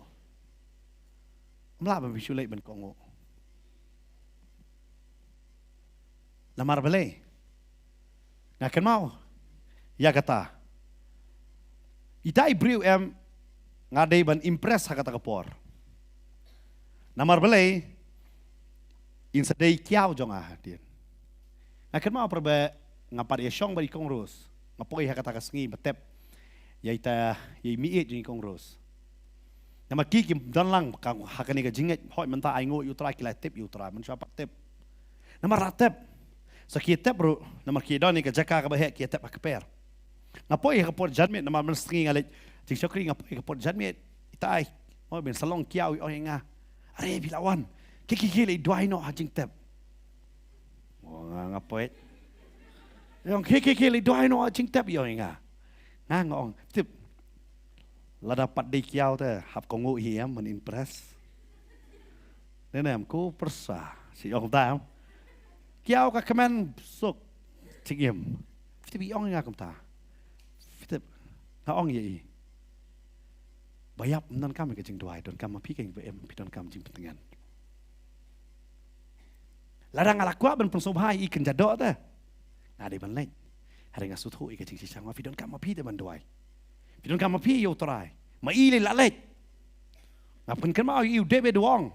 Ym lah ban, phi shu leit ban kohnguh. Namar balei? Nga kynmaw ïa kata. Ita i briew em nga dei ban impress ha kata ka por. Namar balei? In sa dei kiaw jong nga hadien. Nga kynmaw para ba nga pat ïa shong bad i Kong Ros, nga poi ha kata ka sngi ba tep ïa ita, ïa i meiñ jong i Kong Ros. Namar ki kim don lang ka, ha kane ka jingngeit, hooid mynta ai nguh ïa u Trai, ki la tip ïa u Trai, mynshuwa pat tip. Namar la tip. Sa ki tip ruh, namar ki don ïa ka jaka kaba heh, ki tip ha kper. Nga poi ha ka por janmiet, namar mynsngi nga leit jingshakri, nga poi ha ka por janmiet. Ita i, oh, ban sa long kiaw i ong ïa nga, are phi la wan, ki ki ki leit duwai noh ha jingtep. Oh, nga nga poi. I ong ki ki ki leit duwai noh ha jingtep, i ong ïa nga. Nga nga ong, tip, lada pat dei kiaw te hap kohnguh hi em, man impress. Ne ne em, ko pyrsa shi ong tam. Kiaw ka kmen suk jingim. Phi tip i ong ïa nga kumta. Phi tip, nga ong ïa i, ba ïap ym donkam ïa ka jingduwai, donkam ma phi keiñ ba im, phi donkam jingpyntngen. Lada nga la kwah ban pynsngewbha ïa i kynja doh te, nga dei ban leit. Hynrei nga sngewthuh ïa ka jingshisha, nga, phi donkam ma phi te ban duwai. Phi donkam ma phi ïa u Trai. Ma i lei la leit. Nga pynkynmaw ïa i, u David u ong,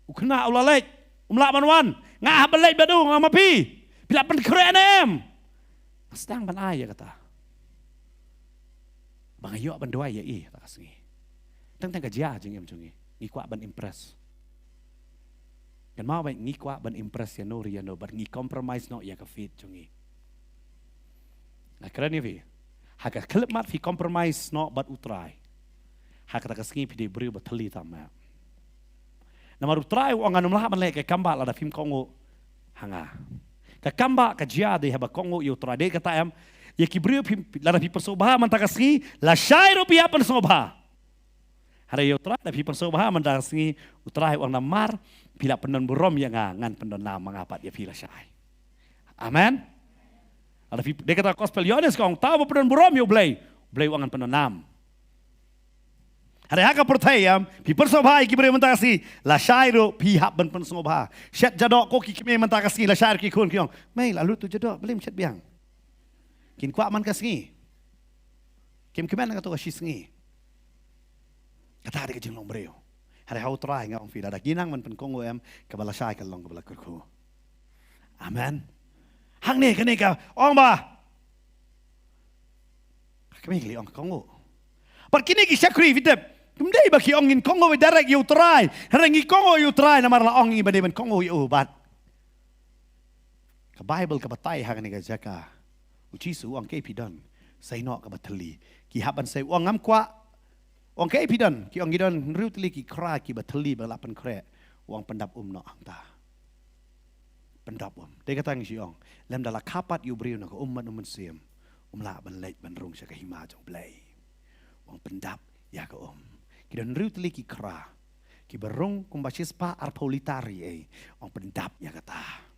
u khynnah u la leit, um lah ban wan. Nga hap ban leit bad u, nga ma phi. Phi la pynkhreh ne em? Nga sdang ban ai ïa kata. Ba nga ïoh ban duwai ïa i ha kata ka sngi. Teng teng ka jia jingim jong ngi, ngi kwah ban impress. Kynmaw beit, ngi kwah ban impress ïa no re ïa no, bad ngi compromise noh ïa ka faith jong ngi. Nga kren ïa phi, ha ka khyllipmat phi compromise noh bad u Trai, ha kata ka sngi phi dei briew ba thylli tam, eh. Namar u Trai u ong, ngan ym lah ban leh ka kam ba lada phim kohnguh ha nga. Ka kam ba ka jia dei haba kohnguh ïa u Trai. Dei kata em, ïa ki briew phi, lada phi pynsngewbha mynta ka sngi, lashai ruh phi hap pynsngewbha. Hynrei ïa u Trai, lada phi pynsngewbha mynta ka sngi, u Trai u ong, namar phi la pyndonburom ïa nga, ngan pyndonnam ma nga pat ïa phi lashai. Amen. Lada phi, dei kata gospel Ïoannis ka ong, tang ba pyndonburom ïa u Blei, u Blei u ong ngan pyndonnam. Hynrei ha ka pyrthei em, phi pynsngewbha ïa ki briew mynta ka sngi, lashai ruh phi hap ban pynsngewbha. Shet ja doh ko ki kmie mynta ka sngi, lashai ruh ki khun ki ong, mei, la lut tu ja doh, balei ym shet biang? Kin kwah man ka sngi. Kim kmen na kato ka shi sngi. Kata dei ka jinglong briew. Hynrei ha u Trai nga ong phi, lada ki nang ban pynkohnguh em, kaba lashai ka long kaba la kyrkhu. Amen. Hangne kane ka ong ba, ka kmie ka la ong kohnguh. Bad kine ki shakri, phi tip, kim dei ba ki ong ngin kohnguh direct ïa u Trai. Hynrei ngi kohnguh ïa u Trai namar la ong ngi ba dei ban kohnguh ïa u, bad ka Bible ka batai ha kane ka jaka, u Jisu u ong, kaei phi don? Sei noh kaba thylli. Ki hap ban sei, u ong, ngam kwah. U ong, kaei phi don? Ki ong, ngi don hynriew tylli ki khra kiba thylli ba la pynkhreh. U ong, pyndap um noh hangta. Pyndap um. Dei kata ngi shu ong, lymda la kha pat ïa u briew na ka um bad u mynsiem, um lah ban leit ban rung sha ka hima jong u Blei. U ong, pyndap ïa ka um. Ki don hynriew tylli ki khra kiba rung kumba shispah arphew litar ei ei. U ong, pyndap ïa kata.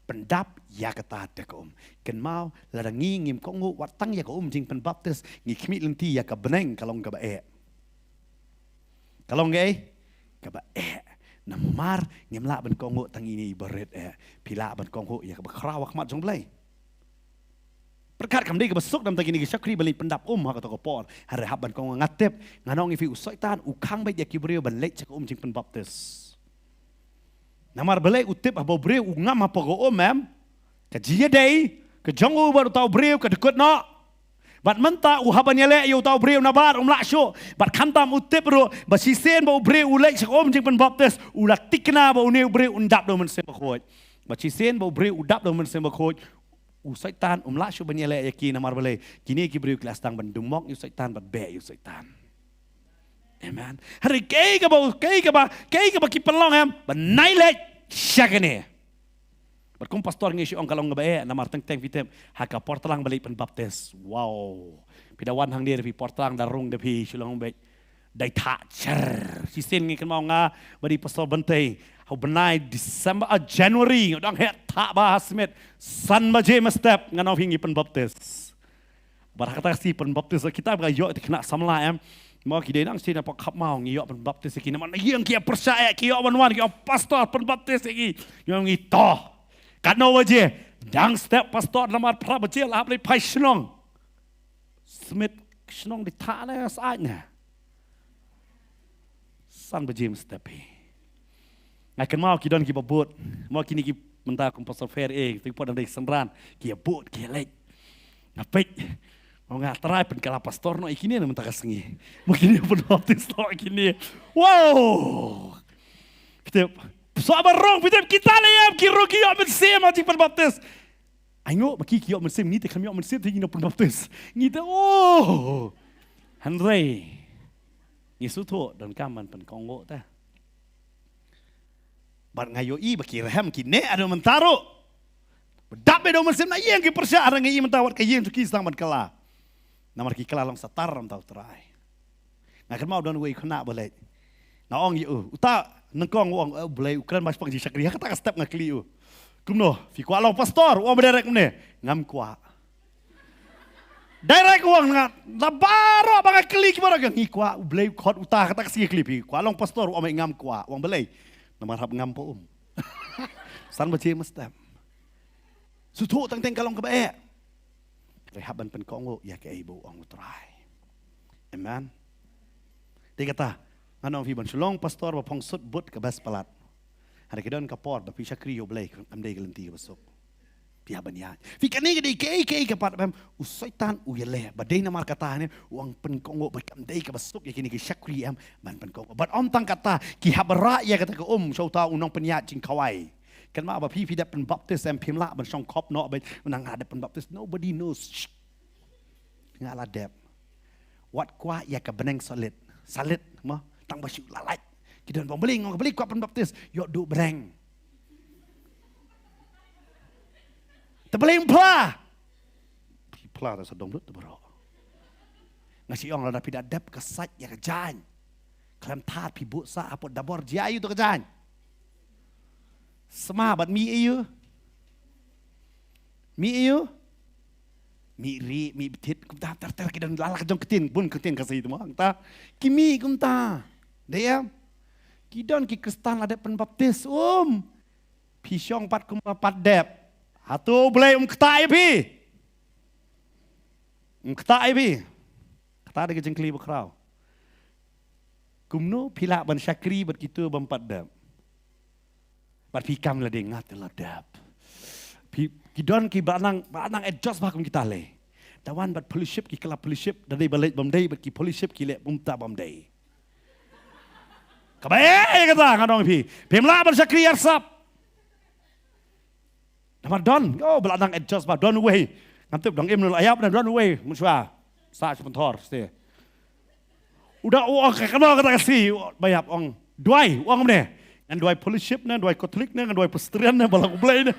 Pyndap ïa kata da ka um. Kynmaw, lada ngi ngim kohnguh wat tang ïa ka um jingpynbaptis, ngi khmih lynti ïa ka bneng, ka long kaba eh. Ka long kaei? Kaba eh. Namar ngim lah ban kohnguh tang ïa ine i barit eh. Phi lah ban kohnguh ïa kaba khraw ha khmat jong u Blei. Pyrkhat kam dei kaba suk namar kine ki shakri ba leit pyndap um ha kato ka por. Hynrei hap ban kong nga tip, ngan ong ïa phi u Soitan u khang beit ïa ki briew ban leit sha ka um jingpynbaptis. Namar balei? U tip haba u briew u ngam hapoh ka um em, ka jingïadei ka jong u bad uta u briew ka dkut noh. Bad mynta u hap ban ïaleh ïa uta u briew nabar um lah shuh. Bad khamtam u tip ruh ba shisien ba u briew u leit sha ka um jingpynbaptis, u la thikna ba une u briew un dap da u Mynsiem Bakhuid. Bad shisien ba u briew u dap da u Mynsiem Bakhuid, u Soitan um lah shuh ban ïaleh ïa ki. Namar balei? Kine ki briew ki la sdang ban dum mok ïa u Soitan bad beh ïa u Soitan. Amen. Hynrei kaei kaba, kaei kaba, kaei kaba ki pynlong em, ban nai leit sha kane. Bad kum pastor ngi shu ong ka long kaba eh, namar teng teng phi tip ha ka por tlang ba leit pynbaptis. Wow. Phi da wan hangne da phi por tlang da rung da phi shu long beit. Dei thah cher. Shisien ngi kynmaw nga bad i Pastor Bentei ha u bnai December, ah, January, nga dang heh thah ba ha Smit. San baje mynstep ngan ong phi ngi pynbaptis. Bad ha kata ka sngi pynbaptis kita ba ïoh ïa ki khynnah samla em. Mo ki dei nang shisien hapoh Khapmaw ngi ïoh pynbaptis ïa ki, namar na ïing ki ïa pyrshah eh, ki ïoh wan wan, ki ïoh pastor pynbaptis ïa ki. Ngi ong ïa to. Katno baje? Dang step pastor namar phra baje la hap leit phai shnong. Smit shnong dei thah ne syaid ne? San baje mynstep hi. Nga kynmaw ki don kiba bud. Mo kine ki mynta kum Pastor Fair eh, tu ki pat dang dei synran, ki ïa bud, ki ïa leit. Nga peit. Mo nga trai pynkylla pastor noh ïa kine na mynta ka sngi. Mo kine pynbaptis noh ïa kine. Wow! Phi tip, shuwa ba rung, phi tip, kita lei em ki rung ki ïoh mynsiem ha jingpynbaptis. Ai nguh ba ki ki ïoh mynsiem, ngi te khlem ïoh mynsiem te ngi nang pynbaptis. Ngi te, oh. Hynrei ngi sngewthuh donkam ban pynkohnguh te. Bad nga ïohi ba ki rhem ki neh haduh mynta ruh. Ba dap beit da u Mynsiem na ïing ki pyrshah, hynrei ngi i mynta wat ka ïing jong ki sdang ban kylla. Namar ki kylla long satar na bynta U Trai. Nga kynmaw don uwei u khynnah ba leit. Nga ong ïa u, uta nyngkong u ong, eh, U Blei u kren ba shaphang jingshakri. Ha kata ka step nga kylli u, kumno, phi kwah long pastor? U ong ba direct kumne, ngam kwah. Direct u ong, nga, na baroh ba nga kylli ki baroh, ngi kwah U Blei u khot uta. Ha kata ka sngi nga kylli, phi kwah long pastor? U ong ngam kwah. U ong balei? Namar hap ngam hapoh um. San baje mynstep. Sngewthuh teng teng ka long kaba eh. Hynrei hap ban pynkohnguh ïa kaei ba u ong U Trai. Amen. Te kata, ngan ong phi ban shu long pastor ba phong suit boot ka best palat. Hynrei ka don ka por ba phi shakri ïa U Blei kam dei ka lynti kaba suk. Phi hap ban ïaid. Phi, kane ka dei kaei kaei ka pat ba em u Soitan u ïaleh. Ba dei namar kata ne u ong pynkohnguh, ba kam dei kaba suk ïa kine ki shakri em ban pynkohnguh. Bad ym tang kata, ki hap ban rah ïa kata ka um sha uta u nongpynïaid jingkhawai. Kynmaw ba phi, phi dep pynbaptis em, phim lah ban shong khop noh ba nga dep pynbaptis. Nobody knows. Shh. Nga la dep. Wat kwah ïa ka bneng solid. Solid mo, tang ba shu la lait. Ki don ba ong balei, nga ong balei kwah pynbaptis? Ïoh duh bneng. Te balei ym phla? Phi phla da sa dong lut te baroh. Nga shu ong lada phi da dep ka sait ïa ka jaiñ, khlem thad phi buh sah hapoh dabor, jia aïu to ka jaiñ? Sma bad mih aïu? Mih aïu? Mih rieh, mih bthit, kumta ter ter ki don la la ka jong ka ktien, bun ka ktien Khasi te mo, kumta. Ki mih kumta. Dei em? Ki don ki Khristan la dep pynbaptis um. Phi shong pat kumba pat dep. Hato U Blei um ktah ïa phi? Um ktah ïa phi? Kata dei ka jingkylli bakhraw. Kumno phi lah ban shakri bad kito bym pat dep? Bad phi kam lade, nga te la dep. Phi, ki don kiba nang, ba nang adjust bha kum kita lei. Da wan bad fellowship ki kylla fellowship, da dei ba leit bym dei, bad ki fellowship ki leh kumta bym dei. Kaba eh, eh, kata ngan ong phi. Phim lah ban shakri arsap. Namar don, oh, ba la nang adjust bha, don uwei. Ngam tip dang im ne la ïap ne, don uwei, mynshuwa. Sa shu pynthor, ste. U da u ong ka kano kata ka si, ba ïap ong. Duwai, u ong ne. Ngan duwai fellowship ne, duwai Catholic ne, ngan duwai Presbyterian ne, balang U Blei ne.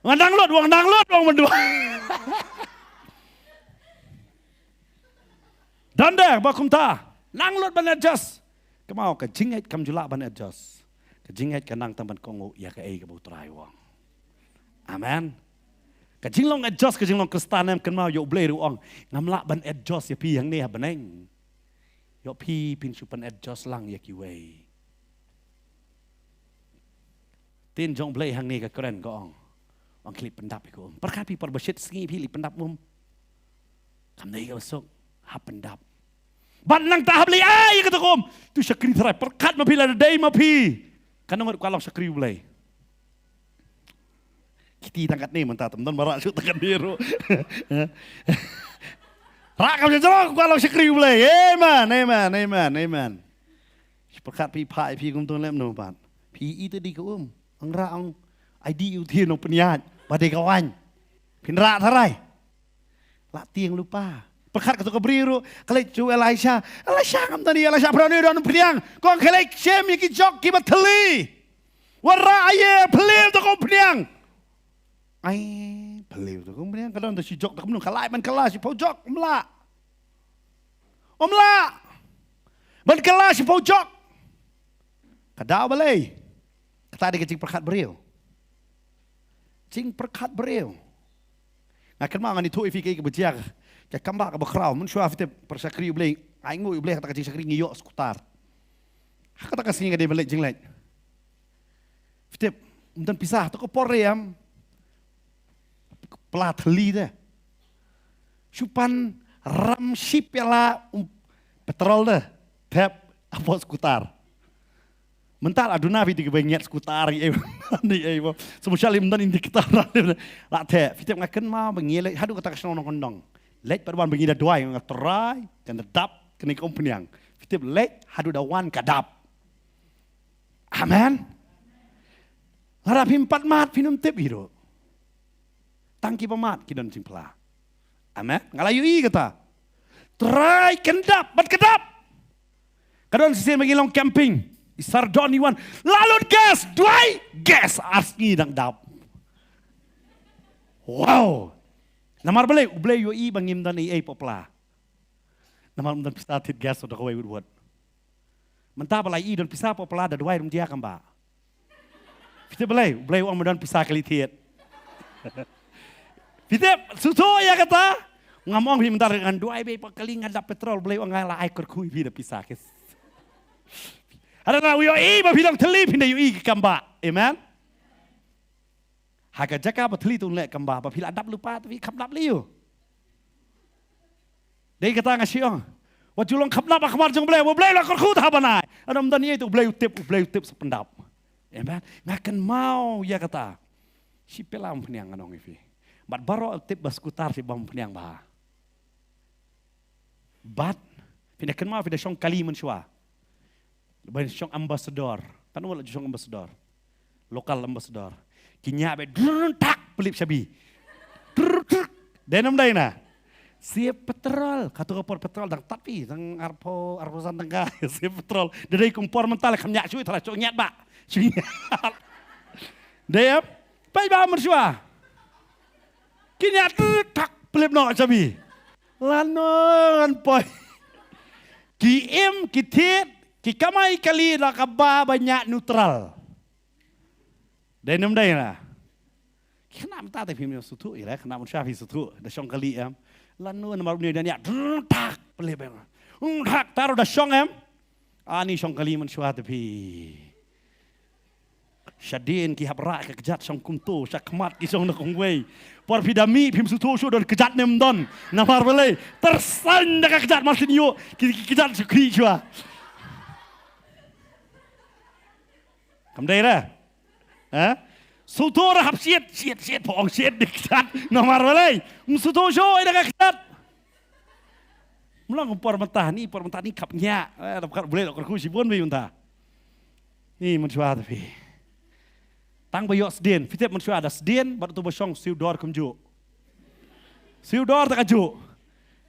Ngan dang lut, u ong dang lut, u ong ban duwai. Don de ba kumta. Nang lut ban adjust. Kynmaw ka jingngeit kam ju lah ban adjust. Ka jingngeit ka nang tang ban kohnguh ïa kaei kaba U Trai u ong. Amen. Ka jinglong adjust, ka jinglong Khristan em, kynmaw ïa U Blei ruh u ong, ngam lah ban adjust ïa phi hangne ha bneng. Ïoh phi phin shu pyn adjust lang ïa kiwei. Ktien jong U Blei hangne ka kren ka ong, ong khie leit pyndap ïa ka um. Pyrkhat phi, por ba shit sngi phi leit pyndap um. Kam dei ka suk, hap pyndap. Bad nangta hap leh ai ïa kata ka um. Tu shakri tharai, pyrkhat ma phi lada dei ma phi. Katno ngut kwah long shakri U Blei? Kiti tang katne mynta, ym don ba rah shuh tang katne ruh. Rah kam sha jrong, kwah long shakri U Blei. Amen, amen, amen, amen. Pyrkhat phi, pha ïa phi kumto lem no pat. Phi i te dei ka um. Ong rah ong. Ai dei u thien ong pynïaid. Ba dei ka waiñ. Phin rah tharai. La tieng lypa. Pyrkhat kato ka briew ruh, ka leit sha u Elisha. Elisha, ngam don ei, Elisha, phra ni don pdiang. Kong, ka leit shem ïa ki jok kiba thylli. Wat rah ei, phylliew to, kong, pdiang. Ai, phylliew to, kong, pdiang. Ka don to shi jok, to kumno, ka lai ban kylla shiphew jok, ym lah. Ym lah ban kylla shiphew jok. Ka daw balei? Kata dei ka jingpyrkhat briew. Jingpyrkhat briew. Nga kynmaw ngan ïathuh ïa phi kaei kaba jia ka kambah kaba khraw. Mynshuwa phi tip, para shakri U Blei, ai nguh ïa U Blei, kata ka jingshakri ngi ïoh skutar. Ha kata ka sngi nga dei ban leit jingleit. Phi tip, ym don pisa, to ka por re em. Pla thylli te. Shu pan ram shi pyala, um, petrol te. Thep hapoh skutar. Mynta la duna phi te kiba ngiat skutar, ei, ei, ei, ba. Sngewsih lym don indicator. La thep, phi tip, nga kynmaw ba ngi leit haduh kata ka shnong Nongkyndong. Leit pat wan ba ngi da duwai, nga trai, kan da dap, kane ka umphniang. Phi tip, leit haduh da wan ka dap. Amen. Lada phim pat mad, phin ym tip hi ruh. Tang kiba mad ki don jingphla. Amen. Nga la ïohi kata. Trai, kan dap, bad ka dap. Ka don shisien ba ngi long camping. I Sir Don i wan. La lut gas, duwai, gas, ar sngi dang dap. Wow. Namar balei, U Blei u ïohi ba ngim don ei ei hapoh pla. Namar ym don pisa thied gas, u da kawei wut wut. Mynta ba la i don pisa hapoh pla, da duwai ruh ym jia kambah. Phi tip balei? U Blei u ong ma don pisa kali thied. Phi tip, sngewthuh ïa kata? Ngam ong phi mynta ngan duwai beit hapoh kali, ngan dap petrol, U Blei u ong nga la ai kyrkhu ïa phi da pisa, kis. Hynrei lada u ïohi ba phi long thylli, phin da ïohi ki kambah. Amen. Ha ka jaka ba thylli te un leh kambah, ba phi la dap lypa te phi kham dap lei ïoh. Dei kata nga shu ong. Wat ju long kham dap ha khmat jong U Blei, U Blei u la kyrkhu te hap ban ai. Lada ym don ei ei te U Blei u tip, U Blei u tip sa pyndap. Amen. Nga kynmaw ïa kata. Shi pyala umphniang, ngan ong ïa phi. Bad baroh u tip ba skutar shi bym umphniang bha. Bad phin da kynmaw, phin da shong kali mynshuwa. Ban shong ambassador. Katno wat la ju shong ambassador? Local ambassador. Ki ñiah beit, drrrr, tak, pynlip shabi. Drrrr, drrrr. Dei ne ym dei na? Siep petrol. Kato ka por petrol dang tat phi, dang arphew, arphew san tyngka. Siep petrol. Da dei kum por mynta la kham ñiah shuh, thala shu ñiah ba. Shu ñiah. Dei em? Peit ba mynshuwa. Ki ñiah, drrrr, tak, pynlip noh shabi. Lano ngan poi. Ki im, ki thied, ki kamai kali da kaba ba ñiah neutral. Dei ne ym dei na? Ki khynnah mynta te phim sngewthuh ïa la, khynnah mynshuwa phi sngewthuh, da shong kali em. Lano namar une da ñiah, drrrr, tak, pynlip em. Drrrr, tak, taro da shong em. Ani shong kali mynshuwa te phi. Shadien ki hap rah ka kjat shong kumto, sha khmat ki shong na kongwei. Por phi da mih phim sngewthuh shuh don kjat ne ym don. Namar balei? Tyrsañ da ka kjat, mar shu ïoh ki, ki kjat shu khih shuwa. Kam dei re? Ha? Sngewthuh re hap siat, siat, siat, pha ong siat da ka kjat. Namar balei? Ym sngewthuh shuh ei da ka kjat. Mlong por mynta ni, por mynta ni khap ñiah. Eh, dap kat U Blei u la kyrkhu shibun bha mynta. Ni mynshuwa te phi. Tang ba ïoh sdien, phi tip mynshuwa da sdien, bad uto ba shong siew dor kumjuh. Siew dor te kajuh.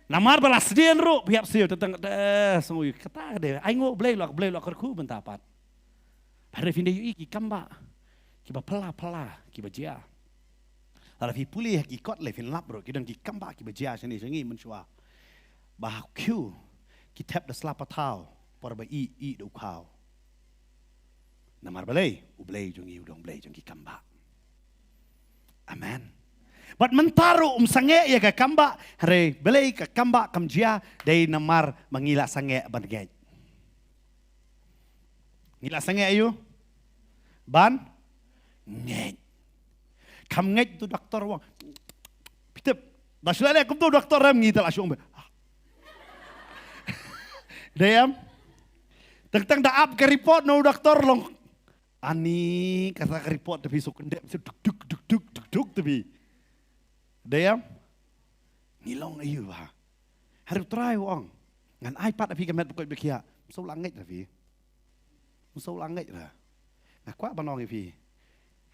Namar ba la sdien ruh, phi hap siew, te tang, te, sngewthuh, kata ka dei. Ai nguh U Blei u la, U Blei u la kyrkhu mynta pat. Hynrei phin da ïohi ki kambah kiba phylla phylla kiba jia. Lada phi pule ha ki kot lei phin lap ruh ki don ki kambah kiba jia shane sha ngi mynshuwa. Ba ha u khiew ki thep da sla pathaw por ba ih, ih da u khaw. Namar balei? U Blei jong ngi u dei U Blei jong ki kambah. Amen. Bad mynta ruh um sangeh ïa ka kambah, hynrei balei ka kambah kam jia? Dei namar ba ngi la sangeh ban ngeit. Ngi la sangeh aïu? Ban ngeit. Kham ngeit tu doktor u ong. Phi tip, Da shu leh kumto doktor em ngi te la shong be. Dei em. Teng teng da ap ka report na u doktor long. Ani kata ka report te phi suk kendem se duk duk duk duk duk duk te phi. Dei em. Ngi long ayu ba. Haru trai wong. Ngan ai pat phi ka met bukoi bekhia. So la ngeit ra phi. Msew la ngeit ra. Nga kwah ban ong ïa phi.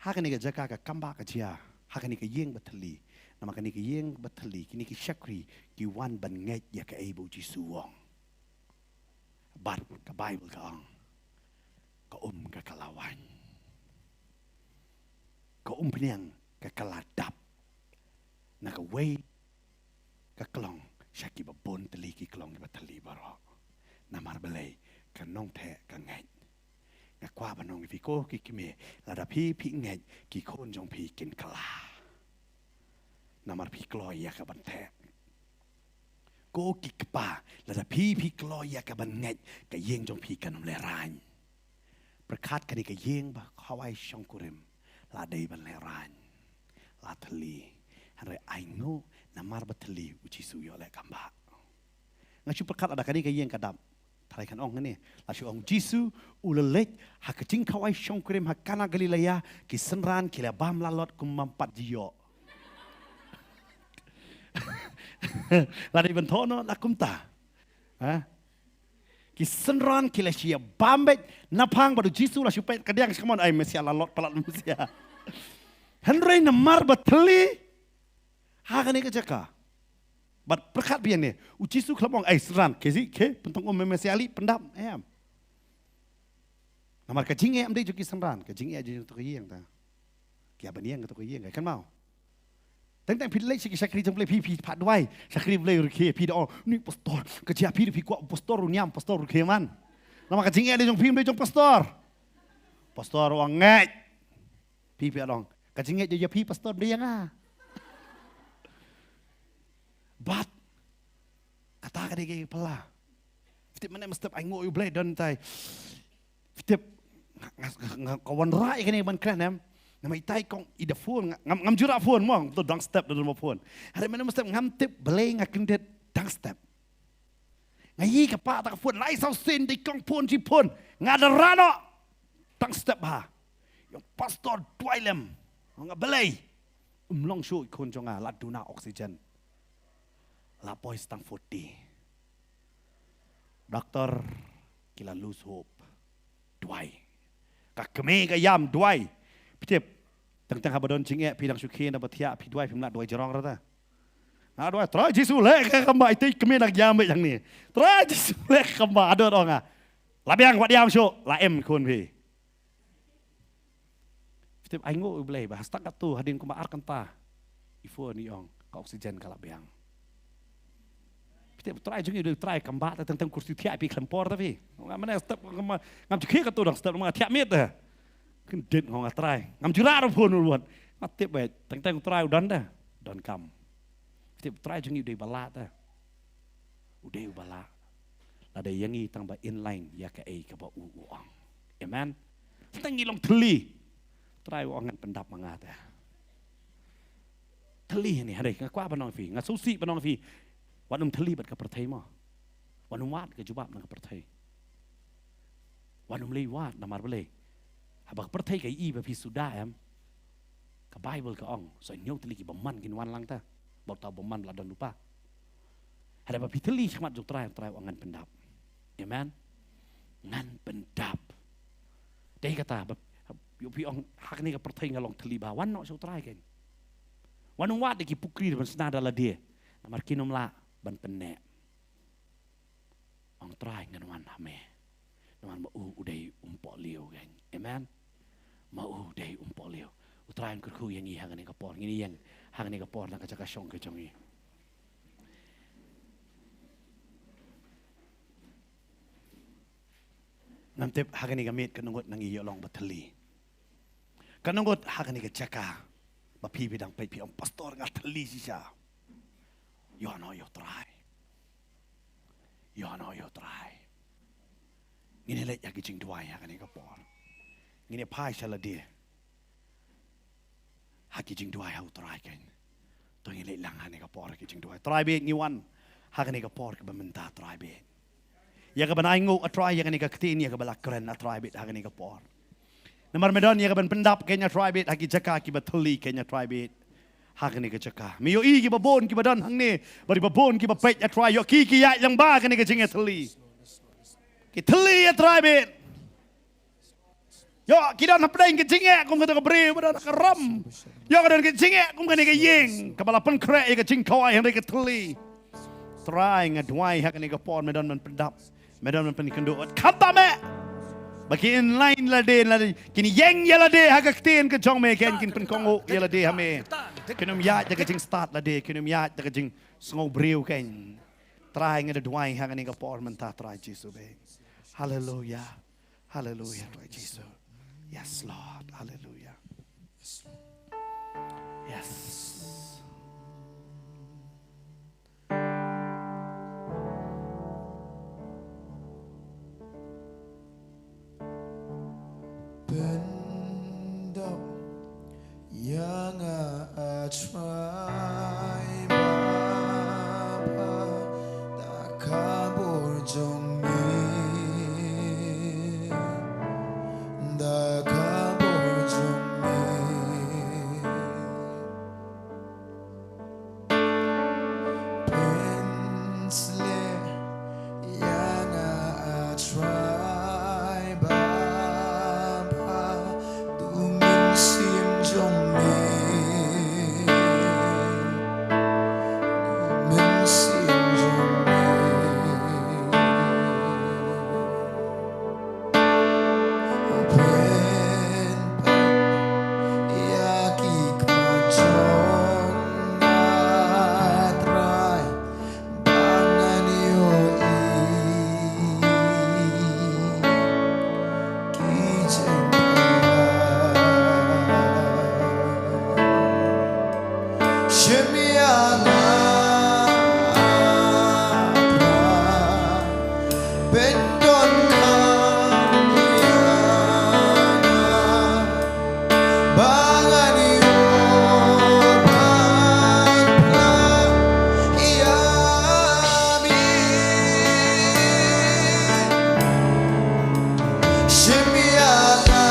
Ha kane ka jaka ka kamba ka jia. Ha kane ka ïing ba thylli. Namar kane ka ïing ba thylli kine ki shakri ki wan ban ngeit ïa kaei ba u Jisu u ong. Bad ka Baibl ka ong, ka um ka ka la wan. Ka um pynïang ka ka la dap. Na kawei ka klong sha kiba bun tylli ki klong kiba thylli baroh. Namar balei? Ka nongtheh ka ngeit. Nga kwah ban ong ïa phi ko ki kmie, lada phi phi ngeit ki khun jong phi kin kylla. Namar phi kloi ïa ka ban theh. Ko ki kpa, lada phi phi kloi ïa ka ban ngeit, ka ïing jong phi kan ym lehrain. Pyrkhat kane ka ïing ba khawai shongkurim la dei ban lehrain. La thylli. Hynrei ainguh namar ba thylli u Jisu u ïoh leh kamba. Nga shu pyrkhat lada kane ka ïing ka dap. Tharai kan ong kane, la shu ong Jisu u la leit ha ka jingkhawai shongkurim ha Kana Galilea, ki synran ki la bam lalot kum mam pat ji ïoh. La dei ban thoh noh la kumta. Ha? Ki synran ki la shu ïa bam beit naphang bad u Jisu la shu peit ka diang shikmon ai Mesia la lut palat Mesia. Hynrei namar ba thylli ha kane ka jaka. Bad pyrkhat biang ne u Jisu khlem ong ai synran ke zi ke pyntong um Mesia li pyndap em. Namar ka jingeh em dei jong ki synran, ka jingeh jong to ka ïing ta. Ki ïa ban ïeng to ka ïing kan mau. Teng teng phi leit sha ki shakri jong Blei phi phi pat duwai. Shakri Blei ruh ki phi da ong ni pastor. Ka jia phi phi kwah pastor ruh niam pastor ruh ki man. Namar ka jingeh dei jong phi dei jong pastor. Pastor ong ngeit. Phi phi ong ka jingeh jong phi pastor dei ïa nga. Bad kata ka dei ka pala. Phi tip mynne mestep ai nguh ïa u Blei don tai. Phi tip nga nga nga ka wanrah ïa kane ban kren em. Namar itai kong i da phone ngam ngam jura phone mo to dang step da ma phone. Hynrei mynne mestep ngam tip balei nga kyndit dang step. Nga ïohi ka pa ta ka phone lai saw sien dei kong phone ji phone nga da rano. Dang step ha. Ïong pastor duwai lem. Nga balei. Um long shu i khun jong nga la duna oxygen. La poi stang forty. Doktor ki la lose hope. Duwai. Ka kmie ka ïam duwai. Phi tip. Teng teng haba don jingeh phi dang shu khie na ba thiah phi duwai phim lah duwai jrong rata. Nga duwai Trai Jisu leh ka kamba ite kmie dang ïam beit hangne. Trai Jisu leh ka kamba adot ong nga. La biang wat ïam shu la em khun phi. Phi tip ai nguh u Blei ba hastang katto hadien kumba ar kynta. I phone i ong ka oxygen ka la biang. Phi tip trai jong i dei trai kamba ta teng teng kursi thiah phi khlem por ta phi. Nga mane step ngam ngam jukhi katto dang step nga thiah miet ta. Kyndit nga trai ngam jura ro phone ruh. Nga tip ba teng teng trai u don ta. Don kam. Phi tip trai jong i dei ba lah ta. U dei u ba lah. Lada ïa ngi tang ba in line ïa kaei kaba u u ong. Amen. Tang ngi long thylli. Trai u ong ngan pyndap ma nga te. Thylli ni hynrei nga kwah ban ong phi, nga sngewsih ban ong phi. Wat nym thylli bad ka pyrthei mo. Wat nym wad ka jubab na ka pyrthei. Wat nym lei wad namar balei. Haba ka pyrthei ka i ba phi suda em. Ka Baibl ka ong sa ñiew tylli ki bymman kin wan lang ta. Bad ta bymman la don lypa. Hynrei ba phi tylli shakhmat jong Trai, Trai u ong ngan pyndap. Amen. Ngan pyndap. Dei kata ba ïoh phi ong ha kane ka pyrthei nga long thylli ba wan noh sha u Trai kein. Wan ong wad da ki pukri ban sna da lade. Namar kin ym lah ban pynneh. Ong Trai ngan wan ha me. Namar ma u u dei um pohliew kein. Amen. Ma u u dei um pohliew. U Trai un kyrkhu ïa ngi ha kane ka por ngin ïeng ha kane ka por na ka jaka shong ka jong ngi. Ngam tip ha kane ka miet ka nongut na ngi ïoh long ba thylli. Ka nongut ha kane ka jaka ba phi phi dang peit phi ong pastor nga thylli shisha. Ïoh no ïoh Trai. Ïoh no ïoh Trai. Ngin ïa leit ha ki jingduwai ha kane ka por. Ngin ïa phai sha lade. Ha ki jingduwai ha u Trai kein. To ngin leit lang ha kane ka por ki jingduwai. Trai bad ngi wan ha kane ka por kaba mynta Trai bad. Ïa kaba ngi ainguh A Trai ïa kane ka ktien ïa kaba la kren A Trai bad ha kane ka por. Namar me don ïa kaban pyndap kein A Trai bad ha ki jaka kiba thylli kein A Trai bad. Ha kane ka jaka. Me ïohi kiba bun kiba don hangne. Bad kiba bun kiba peit A Trai ïoh ki ki ïaid lang bad kane ka jingïathylli. Ki thylli A Trai bad. Ïoh ki don hapdeng ka jingeh kum kata ka briew ba don ka ram. Ïoh ka don ka jingeh kum kane ka ïing. Kaba la pynkhreh ïa ka jingkhawai hynrei ka thylli. Trai nga duwai ha kane ka por me don ban pyndap. Me don ban pynkynduh. Kata me. Ba kin ïaid lade lade. Kin ïeng ïa lade ha ka ktien ka jong me kein kin pynkohnguh ïa lade ha me. Kin ym ïaid da ka jingstad lade. Kin ym ïaid da ka jingsngew briew kein. Trai nga da duwai ha kane ka por mynta Trai Jisu bad. Haleluya. Haleluya Trai Jisu. Yes Lord. Haleluya. Yes. Pyndap ïa nga A Trai Baba, da ka bor jong me, da ka bor jong me. Pynsleh ïa nga A Trai Baba, da u mynsiem jong me. Da u mynsiem jong me. Pynban ïa ki khmat jong nga Trai, ba ngan ïohi ki jingpynlong. Shim ïa nga, pyndonkam ïa nga, ba ngan ïoh ban phla ïa me. Shim ïa nga,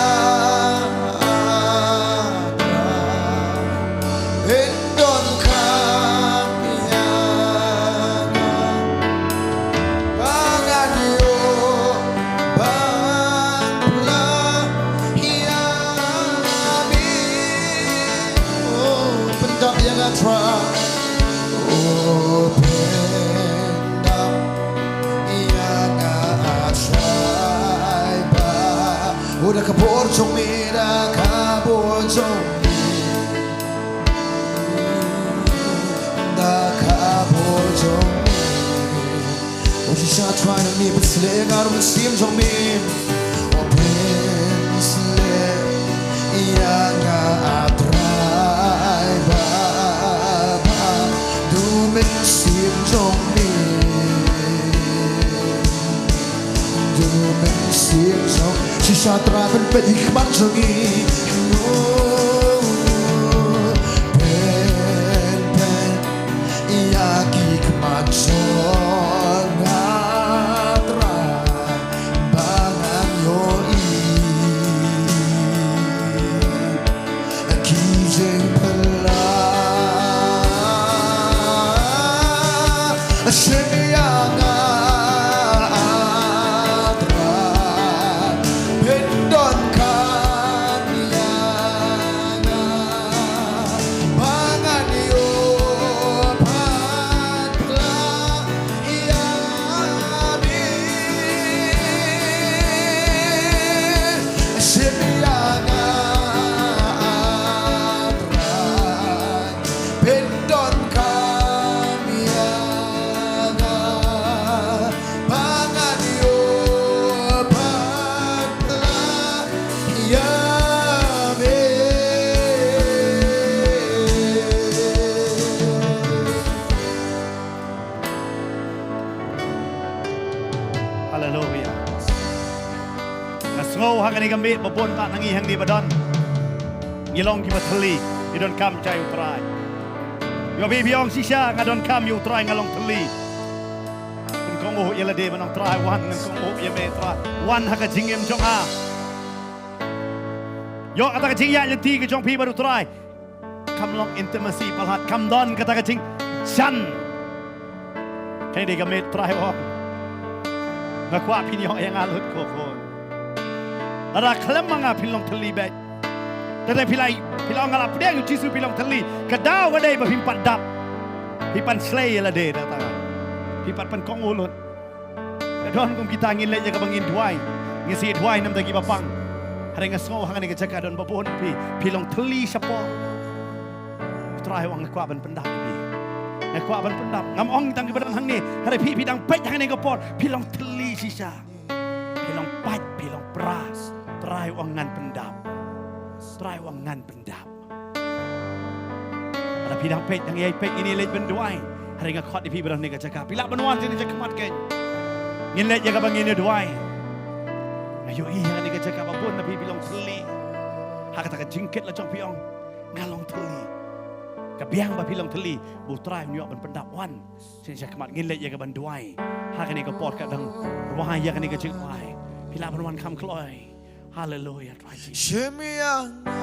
pyndonkam ïa nga, ba ngan ïoh ban phla ïa me. Oh, pyndap ïa nga Trai. Oh, pyndap ïa nga Trai Baba. Oh, da ka bor jong me, da ka bor jong me. Da ka bor jong me. Oh, shisha Trai nang me pynsleh ïa nga da u mynsiem jong me. Oh, pynsleh ïa nga A Trai Baba, da u mynsiem jong me. Da u mynsiem jong me. Shisha Trai pynpeit ïa ki khmat jong me. Oh, pynpeit ïa ki khmat jong nga Trai, ba ngan ïohi ki jingpynlong. Shim ïa nga Trai, pyndonkam ïa nga, ba ngan ïoh ban phla ïa me. Shim ïa nga Trai, pyndonkam ïa nga, ba ngan ïoh ban phla ïa me. Haleluya. Nga sngew ha kane ka miet ba bun pat na ngi hangne ba don, ngi long kiba thylli, ngi donkam jai U Trai. Kaba phi ong shisha, nga donkam ïa u Trai, nga long thylli. Ngan kohnguh ïa lade ban ong Trai wan, ngan kohnguh ïa me Trai. Wan ha ka jingim jong nga. Ïoh kata ka jingïaid lynti ka jong phi bad u Trai. Kam long intimacy palat, kam don kata ka jingjan. Kane dei ka miet Trai u ong. Nga kwah phin ïoh ïa nga lut ko khun. Lada khlem ma nga phin long thylli beit. Te phi la, phi la ong nga la pdiang ïa u Jisu phi long thylli. Ka daw ka dei ba phim pat dap. Phi pan shlei ïa lade da ta. Phi pat pan kohnguh lut. Ka don kum kita ngin leit ïa kaba ngin duwai. Ngin sa duwai namar kiba pang. Hynrei nga sngew ha kane ka jaka don ba bun phi, phi long thylli shapoh. Trai u ong nga kwah ban pyndap ïa phi. Nga kwah ban pyndap. Ngam ong tang kiba don hangne. Hynrei phi, phi dang peit ha kane ka por. Phi long thylli shisha. Phi long pait, phi long pra. Trai u ong ngan pyndap. Trai u ong ngan pyndap. Lada phi dang peit, dang ïai peit, ngin ïa leit ban duwai. Hynrei nga khot ïa phi ba don ha kane ka jaka. Phi lah ban wan sha kane ka jaka mat kein. Ngin leit ïa kaba ngin ïa duwai. Nga ïohi ha kane ka jaka ba bun na phi phi long thylli. Ha kata ka jingkit la jong phi ong nga long thylli. Ka biang ba phi long thylli. Ba u Trai un ïoh ban pyndap wan. Shisha khmat ngin leit ïa ka ban duwai. Ha kane ka por ka dang duwai ïa kane ka jingduwai. Phi lah ban wan kham kloi. Haleluya Trai Jisu. Shim ïa nga,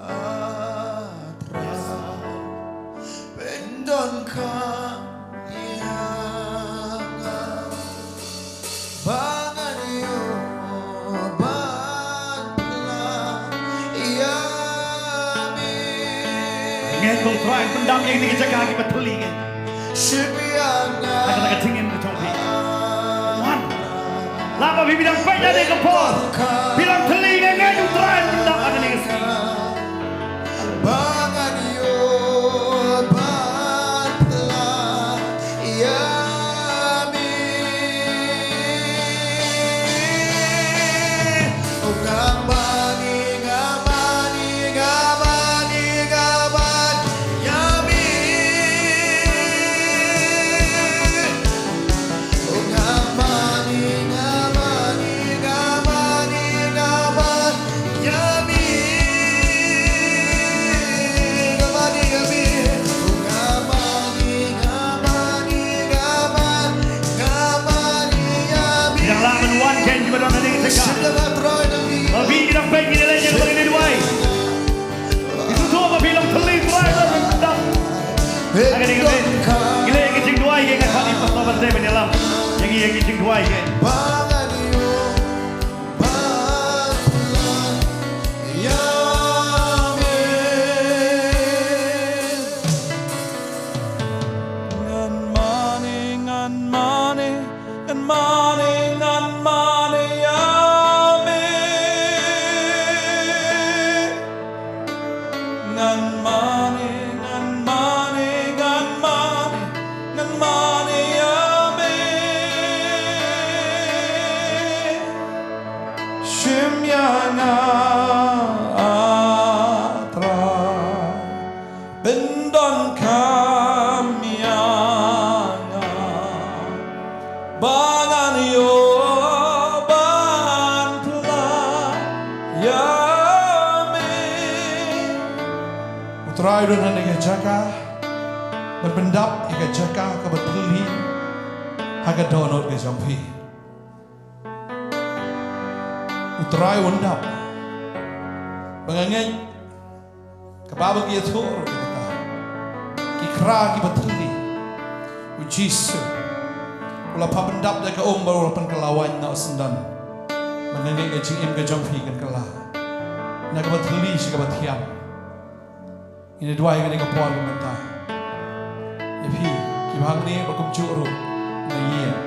ah, Trai. Pyndonkam ïa nga. Ba ngan ïoh ban pyllait ïa me. Ngeit ba u Trai un pyndap ïa kine ki jaka kiba thylli ngeit. Shim ïa nga. Ha kata ka jingim ka jong phi. Wan. Lada phi dang peit ïa kane ka por. Phi long thylli ngeit, ngeit u Trai un pyndap ha kane ka sngi. Ba ngan ïoh ban pyllait ïa me. Oh, nga mane, nga mane, nga mane, nga mane ïa me. Ngi dang lah ban wan kein kiba don hangne ka jaka. Ba phi ngi dang peit ngi leit ïa kaba ngi duwai. Ngi sngewthuh ba phi long thylli Trai ba pyndap. Ha kane ka miet ngi leit ïa ka jingduwai, ïa ka khot i Pastor Ban Dei ban ïalam ïa ngi ïa ka jingduwai kein. Ngan mane, ngan mane, ngan mane, ngan mane ïa me. Ngan mane, ngan mane, ngan mane, ngan mane ïa me. Shim ïa nga, ah, Trai. Pyndonkam ïa nga. Ba ngan ïoh ban pyllait ïa me. U Trai u don hangne ha ka jaka ban pyndap ïa ka jaka kaba thylli ha ka dohnud ka jong phi. U Trai un dap. Ba nga ngeit kaba ba ki ïathuh ruh ïa kata. Ki khra kiba thylli. U Jisu u la phah pyndap da ka um bad u la pynkylla waiñ na u syndon. Ba nga ngeit ka jingim ka jong phi kan kylla na kaba thylli sha kaba thiang. Ngin ïa duwai kane ka por ka mynta. Ïa phi kiba hangne ba kumjuh ruh na ïing.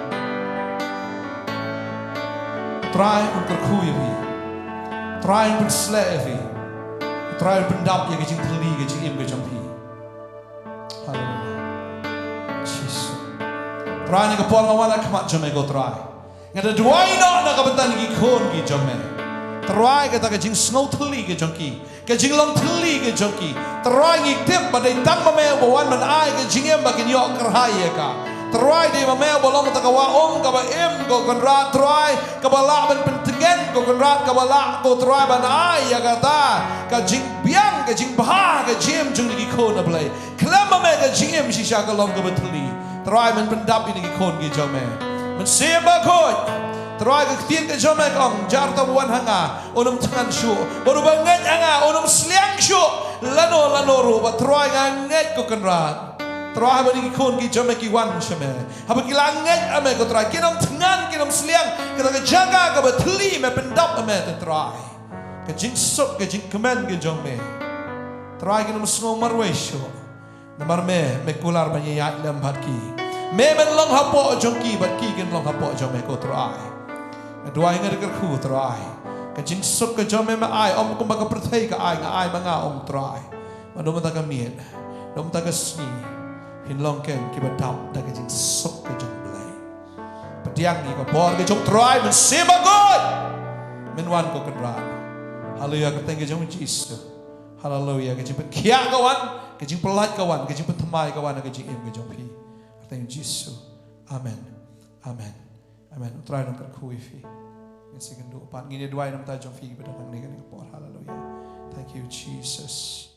Trai un kyrkhu ïa phi. Trai un pynshlur ïa phi. Trai un pyndap ïa ka jingthylli ka jingim ka jong phi. Haleluya. Jisu. Trai, na ka por nga wan ha khmat jong me ko Trai, nga da duwai noh na ka bynta ki khun ki jong me. Trai, kata ka jingsngew thylli ka jong ki, ka jinglong thylli ka jong ki, Trai ngi tip ba dei tang ma me uba wan ban ai ka jingim ba kin ïoh kyrhai ïa ka. Trai, dei ma me ba long kata ka wah um kaba im, ko Kynrad Trai, kaba lah ban pyntngen, ko Kynrad, kaba lah, ko Trai, ban ai ïa kata ka jingbiang, ka jingbha, ka jingim jong kine ki khun, A Blei. Khlem ma me ka jingim shisha ka long kaba thylli. Trai, men pyndap ïa kine ki khun ki jong me. Mynsiem Bakhuid, Trai, ka ktien ka jong me ka ong, jar uta ba wan ha nga, un ym thngan shuh. Bad uba ngeit ha nga, un ym sliang shuh. Lano lano ruh, bad Trai, nga ngeit, ko Kynrad. Trai, haba kine ki khun ki jong me ki wan sha me, haba ki la ngeit ha me, ko Trai, kin ym thngan, kin ym sliang. Kata ka jaka kaba thylli me pyndap ha me, ko Trai. Ka jingsuk, ka jingkmen ka jong me, Trai, kin ym sngew marwei shuh. Namar me, me kular ban ïaid lem bad ki. Me men long hapoh jong ki, bad ki kin long hapoh jong me, ko Trai. Nga duwai, nga kyrkhu, Trai, ka jingsuk ka jong me, me ai, ym kumba ka pyrthei ka ai, nga ai ma nga, ong Trai. Ba ym da ka miet, ym da ka sngi, kin long ken kiba dap da ka jingsuk ka jong U Blei. Pdiang ïa ka bor ka jong U Trai, Mynsiem Bakhuid. Men wan, ko Kynrad. Haleluia, ka kyrteng ka jong U Jisu. Haleluia, ka jingpynkhiah ka wan, ka jingpyllait ka wan, ka jingpynthymmai ka wan, ka jingim ka jong phi. Ka kyrteng U Jisu. Amen. Amen. Amen. U Trai un kyrkhu ïa phi. Ngin sa ïakynduh pat, ngin ïa duwai namar jong phi kiba don hangne kane ka por. Haleluia. Thank you, Jesus.